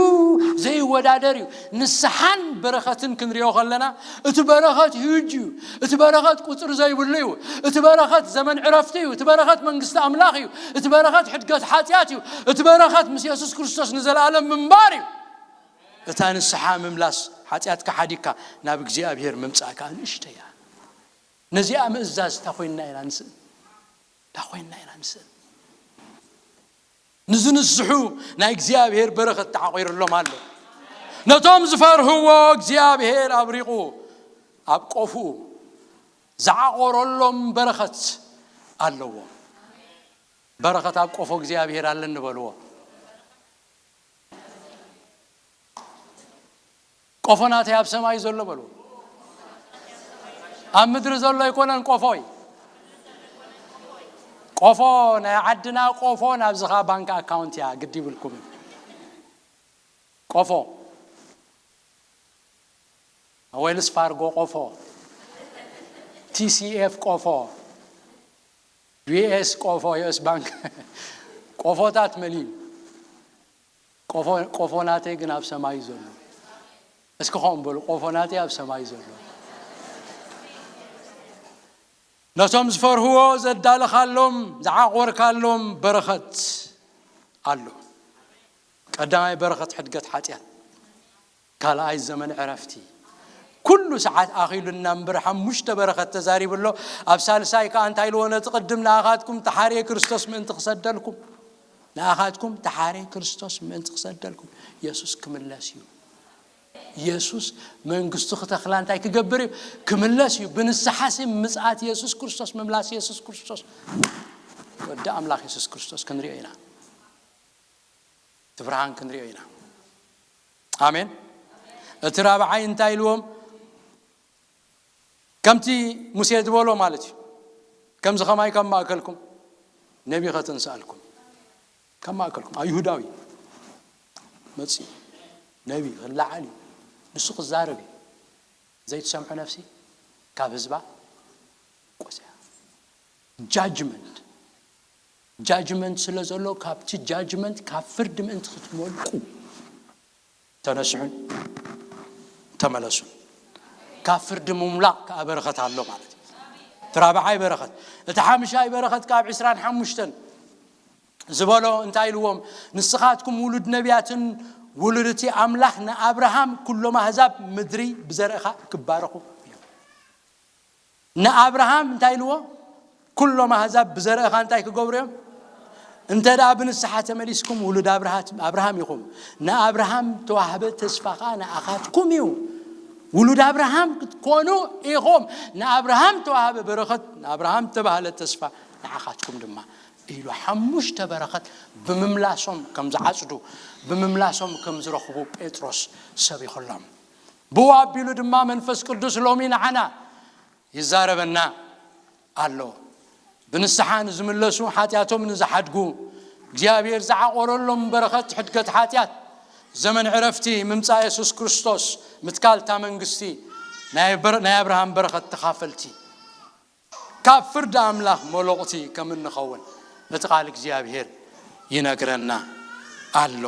ዘይወዳደር እዩ። ንስሓን በረኸትን ክንሪኦ ከለና፣ እቲ በረኸት ሂዩጅ እዩ። እቲ በረኸት ቁጽሪ ዘይብሉ እዩ። እቲ በረኸት ዘመን ዕረፍቲ እዩ። እቲ በረኸት መንግስቲ ኣምላኽ እዩ። እቲ በረኸት ሕድገት ሓጢኣት እዩ። እቲ በረኸት ምስ የሱስ ክርስቶስ ንዘለኣለም ምንባር እዩ። እታ ንስሓ ምምላስ፣ ሓጢኣትካ ሓዲግካ ናብ እግዚኣብሔር ምምጻእ ከኣ ንእሽተይ እያ። ነዚኣ ምእዛዝ እንታይ ኮይንና ኢና ንስእን? እንታይ ኮይንና ኢና ንስእን? ንዝንስሑ ናይ እግዚኣብሔር በረኸት ተዓቒሩሎም ኣሎ። ነቶም ዝፈርህዎ እግዚኣብሔር ኣብሪቑ ኣብ ቆፍኡ ዝዓቖረሎም በረኸት ኣለዎም። በረኸት ኣብ ቆፎ እግዚኣብሔር ኣለኒ በልዎ። ቆፎ ናተይ ኣብ ሰማይ ዘሎ በልዎ። ኣብ ምድሪ ዘሎ ኣይኮነን ቆፎይ። ቆፎ ናይ ዓድና ቆፎ ናብዝኻ ባንክ ኣካውንት እያ ግዲ ይብልኩም። ቆፎ ዌልስ ፋርጎ ቆፎ፣ ቲ ሲ ኤፍ ቆፎ፣ ዩ ኤስ ቆፎ፣ ዩ ኤስ ባንክ ቆፎታት መሊኡ። ቆፎ፣ ቆፎ ናተይ ግን ኣብ ሰማይ እዩ ዘሎ። እስኪ ኸም በሉ፣ ቆፎ ናተይ ኣብ ሰማይ እዩ ዘሎ። ነቶም ዝፈርህዎ ዘዳለኻሎም፣ ዝዓቖርካሎም በረኸት ኣሎ። ቀዳማይ በረኸት ሕድገት ሓጢኣት፣ ካልኣይ ዘመን ዕረፍቲ። ኩሉ ሰዓት ኣኺሉና እምበር ሓሙሽተ በረኸት ተዛሪቡ ኣሎ። ኣብ ሳልሳይ ከኣ እንታይ ኢልዎ? ነቲ ቅድም ንኣኻትኩም ተሓርየ ክርስቶስ ምእንቲ ክሰደልኩም፣ ንኣኻትኩም ተሓርየ ክርስቶስ ምእንቲ ክሰደልኩም። የሱስ ክምለስ እዩ። የሱስ መንግስቱ ክተኽላ እንታይ ክገብር እዩ? ክምለስ እዩ። ብንስሓ ሲ ምጽኣት የሱስ ክርስቶስ፣ ምምላስ የሱስ ክርስቶስ፣ ወዲ ኣምላኽ የሱስ ክርስቶስ ክንሪኦ ኢና። እቲ ብርሃን ክንሪኦ ኢና። ኣሜን። እቲ ራብዓይ እንታይ ኢልዎም? ከምቲ ሙሴ ዝበሎ ማለት እዩ። ከምዚ ኸማይ ካብ ማእከልኩም ነቢ ኸተንስኣልኩም፣ ካብ ማእከልኩም ኣይሁዳዊ መጺኡ ነቢ ክለዓል እዩ፣ ንሱ ክዛረብ እዩ። ዘይትሰምዖ ነፍሲ ካብ ህዝባ ቆስያ። ጃጅመንት ጃጅመንት ስለ ዘሎ፣ ካብቲ ጃጅመንት፣ ካብ ፍርዲ ምእንቲ ክትመልቁ፣ ተነስሑን ተመለሱን። ካብ ፍርዲ ምምላቕ ከኣ በረኸት ኣሎ ማለት እዩ። እቲ ራብዓይ በረኸት። እቲ ሓምሻይ በረኸት ካብ ዕስራን ሓሙሽተን ዝበሎ እንታይ ኢልዎም? ንስኻትኩም ውሉድ ነቢያትን ውሉድ እቲ ኣምላኽ ንኣብርሃም፣ ኩሎም ኣህዛብ ምድሪ ብዘርእኻ ክባረኹ እዮም። ንኣብርሃም እንታይ ኢልዎ? ኩሎም ኣህዛብ ብዘርእኻ እንታይ ክገብሩ እዮም? እንተ ደኣ ብንስሓ ተመሊስኩም ውሉድ ኣብርሃት-፣ ኣብርሃም ኢኹም። ንኣብርሃም ተዋህበ ተስፋ ኸኣ ንኣኻትኩም እዩ። ውሉድ ኣብርሃም ክትኮኑ ኢኹም። ንኣብርሃም ተዋህበ በረኸት፣ ንኣብርሃም ተባህለ ተስፋ ንዓኻትኩም ድማ ኢሉ ሓሙሽተ በረኸት ብምምላሶም ከም ዝዓጽዱ፣ ብምምላሶም ከም ዝረኽቡ ጴጥሮስ ሰቢኹሎም። ብኡ ኣቢሉ ድማ መንፈስ ቅዱስ ሎሚ ንዓና ይዛረበና ኣሎ። ብንስሓ ንዝምለሱ፣ ሓጢኣቶም ንዝሓድጉ፣ እግዚኣብሔር ዝዓቆረሎም በረኸት ሕድገት ሓጢኣት፣ ዘመን ዕረፍቲ፣ ምምጻእ የሱስ ክርስቶስ፣ ምትካል እታ መንግስቲ፣ ናይ በር-፣ ናይ ኣብርሃም በረኸት ተኻፈልቲ፣ ካብ ፍርዲ ኣምላኽ መሎቕቲ ከም እንኸውን እቲ ቃል እግዚኣብሔር ይነግረና ኣሎ።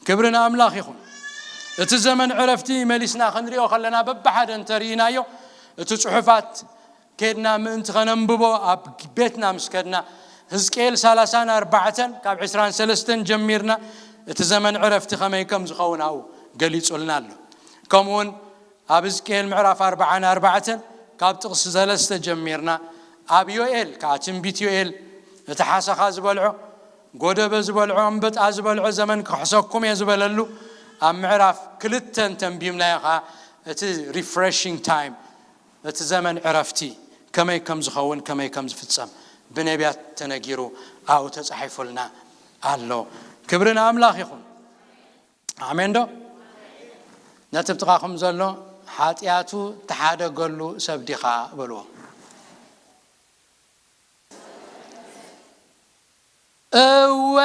ክብሪ ንኣምላኽ ይኹን። እቲ ዘመን ዕረፍቲ መሊስና ክንሪኦ ከለና፣ በብሓደ እንተርኢናዮ፣ እቲ ጽሑፋት ኬድና ምእንቲ ኸነንብቦ፣ ኣብ ቤትና ምስ ከድና፣ ህዝቅኤል ሰላሳን ኣርባዕተን ካብ ዕስራን ሰለስተን ጀሚርና፣ እቲ ዘመን ዕረፍቲ ኸመይ ከም ዝኸውን ኣብኡ ገሊጹልና ኣሎ። ከምኡውን ኣብ ህዝቅኤል ምዕራፍ ኣርባዓን ኣርባዕተን ካብ ጥቕሲ ሰለስተ ጀሚርና፣ ኣብ ዮኤል ከኣ፣ ትንቢት ዮኤል፣ እቲ ሓሰኻ ዝበልዖ፣ ጎደበ ዝበልዖ፣ ኣንበጣ ዝበልዖ ዘመን ክሕሰኩም እየ ዝበለሉ፣ ኣብ ምዕራፍ ክልተ እንተንቢብናዮ ኸኣ፣ እቲ ሪፍሬሺንግ ታይም፣ እቲ ዘመን ዕረፍቲ ከመይ ከም ዝኸውን፣ ከመይ ከም ዝፍጸም ብነቢያት ተነጊሩ፣ ኣብኡ ተጻሒፉልና ኣሎ። ክብሪ ንኣምላኽ ይኹን። ኣሜን ዶ? ነቲ ብጥቓኹም ዘሎ፣ "ሓጢኣቱ ተሓደገሉ ሰብ ዲኻ?" በልዎ። "እወ"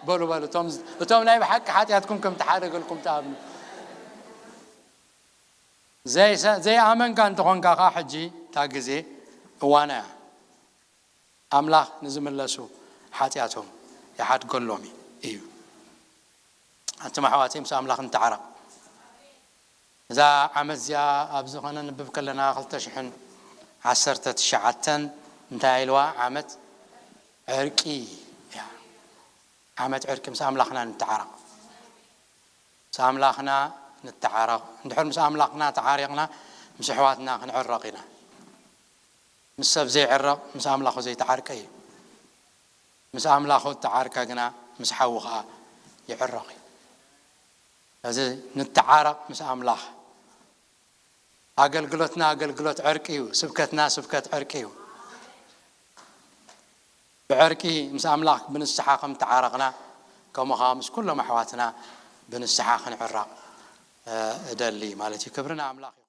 በሉ፣ በሉ። እቶም፣ እቶም ናይ ብሓቂ ሓጢኣትኩም ከም ተሓደገልኩም ትኣምኑ። ዘይሰ-፣ ዘይኣመንካ እንተኾንካ ኸዓ፣ ሕጂ እታ ግዜ እዋና እያ። ኣምላኽ ንዝምለሱ ሓጢኣቶም ይሓድገሎም እዩ። ኣቱም ኣሕዋተይ፣ ምስ ኣምላኽ ንተዓረቕ። እዛ ዓመት እዚኣ ኣብ ዝኾነ ንብብ ከለና፣ ክልተ ሽሕን ዓሰርተ ትሽዓተን እንታይ ኢልዋ? ዓመት ዕርቂ እያ። ዓመት ዕርቂ፣ ምስ ኣምላኽና ንተዓረቕ። ምስ ኣምላኽና ንተዓረቕ። እንድሕር ምስ ኣምላኽና ተዓሪቕና፣ ምስ ኣሕዋትና ክንዕረቕ ኢና። ምስ ሰብ ዘይዕረቕ፣ ምስ ኣምላኹ ዘይተዓርቀ እዩ። ምስ ኣምላኹ እተዓርከ ግና፣ ምስ ሓዉ ኸኣ ይዕረቕ እዩ። ስለዚ ንተዓረቕ ምስ ኣምላኽ። ኣገልግሎትና ኣገልግሎት ዕርቂ እዩ። ስብከትና ስብከት ዕርቂ እዩ። ብዕርቂ ምስ ኣምላኽ ብንስሓ ከም ተዓረቕና፣ ከምኡ ኸኣ ምስ ኩሎም ኣሕዋትና ብንስሓ ክንዕረቕ፣ እ፣ እደሊ ማለት እዩ። ክብሪ ንኣምላኽ እዩ።